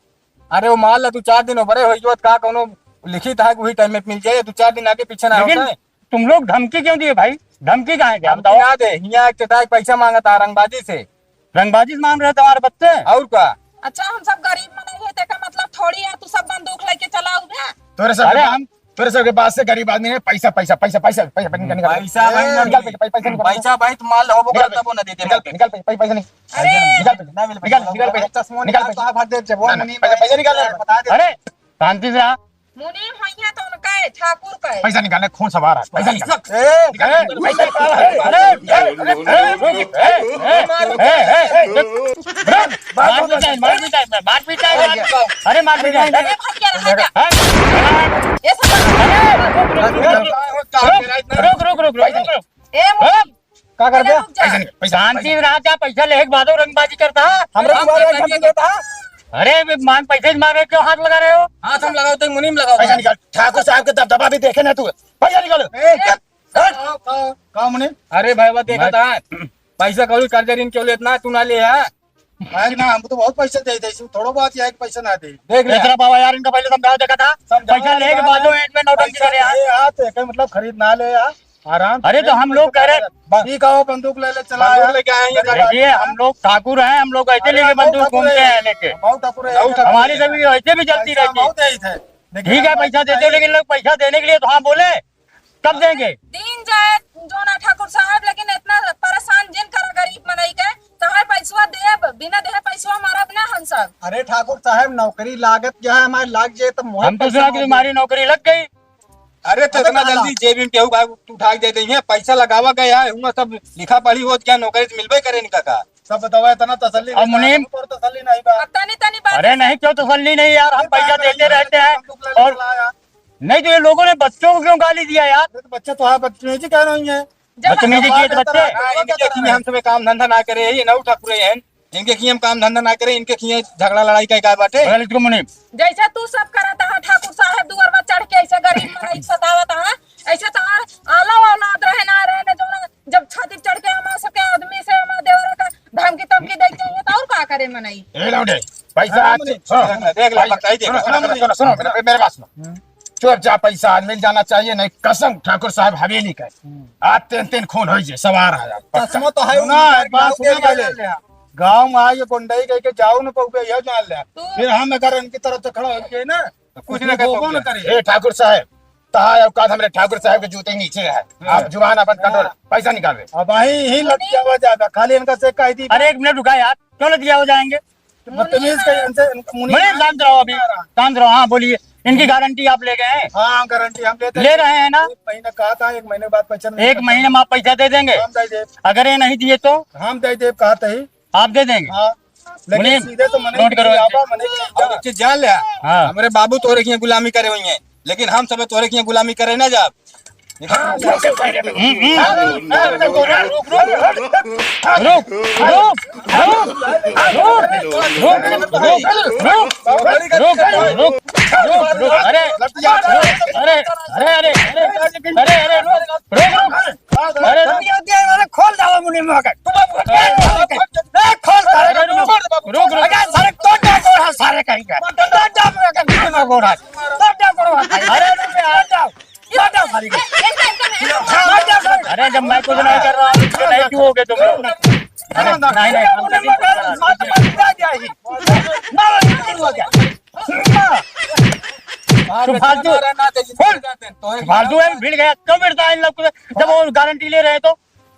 अरे, वो मान ला, तू चार दिन ऊपरे हो गया, का कोनो लिखित है, वही टाइम में मिल जाए, तू चार दिन आगे पीछे ना लेकिन होता है। तुम लोग धमकी क्यों दिए भाई? धमकी कहाँ है, क्या धमकी बताओ? ना दे, हियाँ एक चटाई पैसा मांगता रंगबाजी से। रंगबाजी से मांग रहे तुम्हारे बच्चे? और का? अच्छा, हम सब गरीब मनई है, तेका मतलब थोड़ी है, तू सब बंदूक लेके चला उबे। तोरे सब अरे बा-, हम तोरे सबके पास से गरीब आदमी है, पैसा, पैसा, पैसा, पैसा, पैसा, पैसा निकाल, निकाल। पैसा भाई ना निकाल मिले। पैसा, पैसा निकाल। पैसा भाई तो माल होबो निकाल करता, वो ना देते निकाल, भाई। निकाल पैसा, पैसा निकाल। अरे। निकाल पैसा, पैसा निकाल। निकाल पैसा, निकाल पैसा, पैसा निकाल। निकाल पैसा। तो आप हाथ दे, जब वो ना, ना, मुनीम पैसा, पैसा निकाल। बता दे। अरे, शांति से आ। मुनीम होइया तो उनका है, ठाकुर का है। पैसा निकाल, खून सवार है, पैसा निकाल। ए, निकाल, ए, पैसा निकाल। अरे, अरे, अरे, अरे, रुक, ए, ए, ए, ए, रुक। मार पीटाई, मार पीटाई, मार पीटाई, मार। अरे, मार पीटाई। अरे भैया, रहा जा। हाँ? ये सब अरे, रुक, रुक, रुक, रुक। ए, मुनीम, का कर पहले दिया? रुक जा। पैसा निकाल, पैसा, शांति पैसा। में रहा जा, पैसा लेके बादो रंगबाजी करता है। हमरे हम दुआरे पैसा एक घंटे निकाल। देता है। अरे, बे, मांग पैसे मांग रहे, क्यों हाथ लगा रहे हो? हाथ हम लगाओ तो मुनीम लगाओ। पैसा निकाल, ठाकुर साहब के दबदबा भी देखे ना तू। पैसा निकाल। ए, हट। का, का, का मुनीम? अरे भाई, वो देखा मैं था, पैसा कौड़ी कर्जा ऋण क्यों लेत ना, तू ना ले, हाँ? भाई ना, हम तो बहुत पैसा दे दे, थोड़ो बहुत यह पैसा ना दे। देख ले। इतना बाबा यार, इनका पहले समझाओ, देखा था। समझाओ पैसा लेके यार। बादो एंड में नौटंकी करे यार। ए, यार, तो एक मतलब खरीद ना ले यार। आराम से अरे, तो हम लोग कह रहे बस। ठीक है, वो बंदूक ले ले, चला बंदूक यार। लेके आएंगे। देखिए, हम लोग ठाकुर हैं, हम लोग ऐसे अरे, लेके हम लोग बंदूक ठाकुर घूमते हैं। हैं लेके। बहुत ठाकुर है। बहुत ठाकुर हमारी है। सभी ऐसे भी चलती पैसा रहती है। बहुत है इधर। लेकिन ठीक है, हम पैसा देते हो, लेकिन लोग पैसा देने के लिए तो हाँ बोले, कब देंगे? दीन जाए जो ना ठाकुर साहब, लेकिन इतना परेशान जिन कर गरीब मनई के, चाहे पैसवा देब, बिना देहे पैसवा मारब ना हम सब। अरे ठाकुर साहब, नौकरी लागत क्या है, हमारे लाग जाए तो मोहे हम तो पैसा सुना कि मार दे। तुम्हारी नौकरी लग गई। अरे, तो अबे इतना काला। जल्दी जेब में केहू भाई तू उठा के दे दे है, पैसा लगावा गया है, हुआ सब लिखा पढ़ी होत क्या, नौकरी तो मिलबे करे इनका का? सब बतावा, इतना तसल्ली अब नहीं मुनीम। बा, तसल्ली नहीं बा। अब तनी तनी बात अरे नहीं, क्यों तसल्ली नहीं यार, हम ये पैसा बात देते नहीं, रहते हैं। बंदूक ले और लेके आया। नहीं तो ये लोगों ने बच्चों को क्यों गाली दिया यार? अरे, तो बच्चा तो है, बदतमीजी कह रही है। जब बदतमीजी किए तो बच्चे। हाँ, इनके किए हम समय काम धंधा ना करे, ये नौ ठाकुर हैं। इनके किए हम काम धंधा ना करे, इनके किए झगड़ा लड़ाई का का बाटे? बगल इसको मुनीम। जैसे तू सब करत हा ठाकुर साहब दुआर में चढ़ के ऐसे गरीब मनई सतावत हा, ऐसे तो आ-, आला औलाद रहे ना रहे ना जो ना, जब छाती चढ़ के हमार सबके आदमी से हमार देवर का धमकी तमकी दे चाहिए तो और का करे मनई? ए लौंडे, पैसा हाँ, आज मुनीम। सुनो, देख ले, देख ले, सुनो, बताई दे। सुनो, सुनो, सुनो, सुनो, मेरे, मेरे बात सुनो। हम्म। चुपचाप पैसा आज मिल जाना चाहिए, नहीं कसम ठाकुर साहब हवेली का। हम्म। आज तीन तीन खून हो जाए, सवार है आज, पक्का। चश्मा तो है, ना, उनका बात गाँव सुनो के पहले। जान ले। गाँव में आइए, गुंडई कह के जाओ न पउबे, यह जान ले। तू फिर हम अगर इनकी तरफ से खड़ा हो गए ना, तो कुछ कुछ ना कर होबो पाओगे। न करे। ए ठाकुर साहब, तहा औकात हमरे ठाकुर साहब के जूते नीचे है। हाँ। आप जुबान अपन control, हाँ। पैसा निकाल रहे। अब वहीं ही लतियावा जाबे, खाली इनका से कह दी। अरे एक मिनट रुका यार, क्यों लतियावा जाएंगे? बदतमीज के इनसे, इनका मुनीम मुनीम शांत रहो अभी, शांत रहो। हाँ, बोलिए, इनकी गारंटी आप ले गए हैं? हाँ, गारंटी हम लेते ले हैं। रहे हैं ना? एक महीना कहा था, एक महीने बाद पैसा नहीं एक देता। महीने में आप पैसा दे देंगे? हम दे देब। अगर ये नहीं दिए तो? हम दे देब, कहा था ही। आप दे देंगे? हाँ, लेकिन मुनीम, सीधे तो मने नोट करो। आवा, मने और एक चीज जान ले, हाँ। हमरे बाबू तोरे की गुलामी करे हुई हैं, लेकिन हम सब तोरे की गुलामी करे ना जाब। हम्म, हम्म। रुक, रुक, रुक, रुक, रुक, रुक, रुक, रुक, रुक, रुक, रुक, रुक, रुक, रुक, रुक, अरे, अरे, अरे, अरे, अरे, अरे, रुक, रुक, रुक, अरे, रुक। अरे, खोल डालो मुनीम का। ए, खोल सारे अरे, रुक, रुक, रुक। अरे, सारे तोड़ दे गोड़ हाथ, सारे कहीं का। तोड़ दे मुनीम का गोड़ हाथ। तोड़ दे गोड़ हाथ। अरे, रुक यार। तोड़ दे। अरे, जब मैं कुछ नहीं कर रहा हूँ, तो नहीं क्यों हो गए तुम लोग? अरे, नहीं, नहीं, हम कभी नहीं कर रहा। तू फालतू, फालतू है, भिड़ गया। क्यों भिड़ता है इन लोग को? जब वो गारंटी ले रहे हैं तो?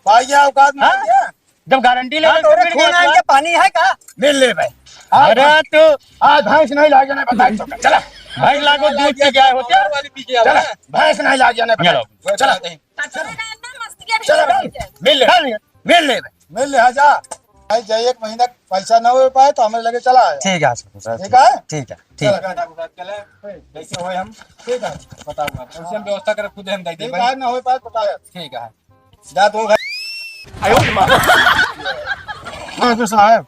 भाई, ये औकात में हाँ? आ गया। जब गारंटी ले हाँ, रहे तो तो रे, भिड़ खून गया आएंगे, तो? पानी है का? मिल ले भाई। अरे तू आज भैंस नहीं लागे ना, बताई तो। चला। भैंस लागो, दूध पी के आए होते। वाली पी के आवा। चला। भैंस नहीं लागे ना, बताई चलो। तो। चला। चला। चला। मिल ले। मिल ले। मिल ले, हाँ, जा। भाई, जा, एक महीना पैसा ना हो पाए तो हमें लगे चला आया। ठीक है, सर, सर, ठीक है? ठीक है, ठीक है। चला, चला, चला, चले। कैसे होए हम? ठीक है। बताओ आप। कैसे हम व्यवस्था कर खुद हम दे दे ठीक भाई। है, ना हो पाए तो बताओ। ठीक है। जा तू घर। ठाकुर साहब,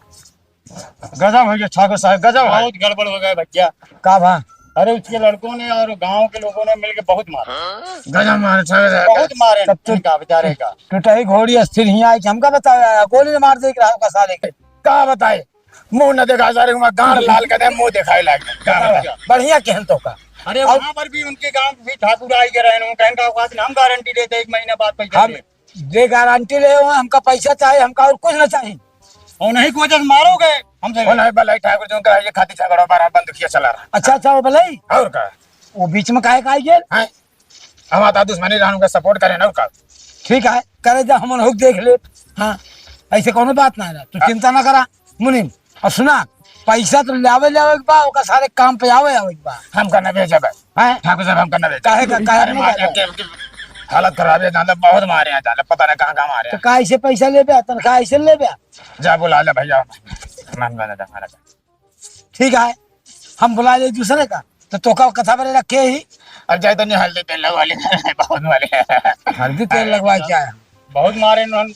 गजब हो गया, ठाकुर साहब, गजब है। बहुत गड़बड़ हो गया भैया। का भा? अरे, उसके लड़कों ने और गांव के लोगों ने मिलके बहुत मारा। गजब मारे, ठाकुर साहब। बहुत मारे तब तो इनका बेचारे का। टुटही घोड़ी अस्थिर ही आई कि हमका बतावे आया, गोली मार दे रहा का साले के। का बताए? मुंह न देखा सारे, हुआ गांड लाल कर दे, मुंह दिखाए लाग। का बताए? बढ़िया कहन तो का। अरे, अब वहाँ पर भी उनके गांव भी ठाकुर आई के रहे, उनका इनका औकात ना, हम गारंटी देते एक महीना बाद पैसा हम दे। जे गारंटी ले हो, हमका पैसा चाहे, हमका और कुछ ना चाही। और नहीं को जब मारोगे हमसे। वो नहीं, भलाई ठाकुर जो का ये खाती झगड़ा बारा बंदूकिया चला रहा। अच्छा, अच्छा, वो भलाई? और का? वो बीच में काहे का आई गेल? हैं? हमार तो दुश्मनी रहन, उनका support करे ना, उनका। ठीक है, करे जा, हमन हुक देख ले। हाँ, ऐसे कौनो बात ना है, तू चिंता ना करा मुनीम। और सुना, पैसा तो लावे, लावे के बा, ओका सारे काम पे आवे, आवे के बा। हमका ना भेजा बा। हैं? ठाकुर साहब, हमका ना भेजा। काहे का, काहे अरे, नहीं मारे जाता? के, के हालत खराब है, जान ले, बहुत मारे हैं, जान ले, पता नहीं कहाँ, कहाँ मारे तो हैं। का ऐसे पैसा लेबे, तनखा ऐसे लेबे? जा बुला ले भैया, मेहमान बना जा, हमारा। ठीक है, हम बुला ले दूसरे का, तो तोका कथा बरे रखे ही। अब जाए तो नहीं, हल्दी तेल लगवा ले, बहुत मारे हैं। हल्दी तेल लगवा के आया। बहुत मारे इन्होंने।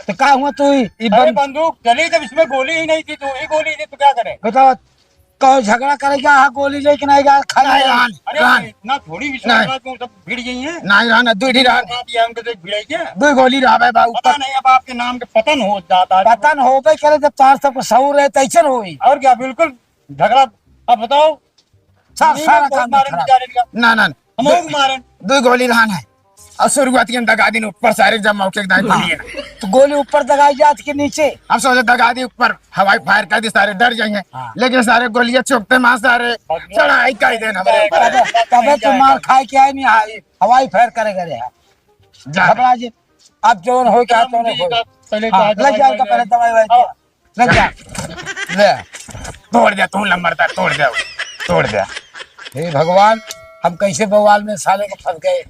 तो का हुआ तू ही, ई अरे बंद- बंदूक चली जब इसमें गोली ही नहीं थी, तो ही गोली थी तो क्या करे? बताओ, कहो झगड़ा करे क्या, हाँ गोली लेके नहीं गया, खाली नहीं रहन, अरे रहन। इतना थोड़ी विश्वास नहीं। बात को सब भिड़ गई है। नहीं रहन, दू ही रहन। बात ये हमके देख भिड़ाई क्या? दू गोली रहबे बा पता ऊपर। नहीं, अब आपके नाम के पतन हो जाता है। पतन होबे करे, जब तार सबको सऊर है, तैसन होई। और क्या, बिल्कुल झगड़ा। अब बताओ, सा-, नहीं, सारा बहुत काम मारे खराब। बेचारे का। ना, ना, हम दू, और मारे। दू गोली रहन है। और शुरुआत के दगा दिन ऊपर सारे जब मौके के दाएं हाँ। गोली है ना। तो गोली ऊपर दगाई जात के नीचे? हम सोचे दगा दी ऊपर, हवाई fire कर दी, सारे डर जाएंगे। हाँ। लेकिन सारे गोलियां चौकते मार सारे और चढ़ाई कर देन हमारे ऊपर। तबे, तबे तो मार खाए के आए नहीं, हाँ, हवाई fire करे करे है। जा। घबरा जी, अब जौन हो क्या, जौन हो। पहले हाँ, तो आज लग दवाई जाएगा, दवाई पहले दवाई वाई हाँ। दिया। लग जा। ले। तोड़ दे तू लंबरदार, तोड़ दे, तोड़ दे। हे भगवान, हम कैसे बवाल में साले को फंस गए।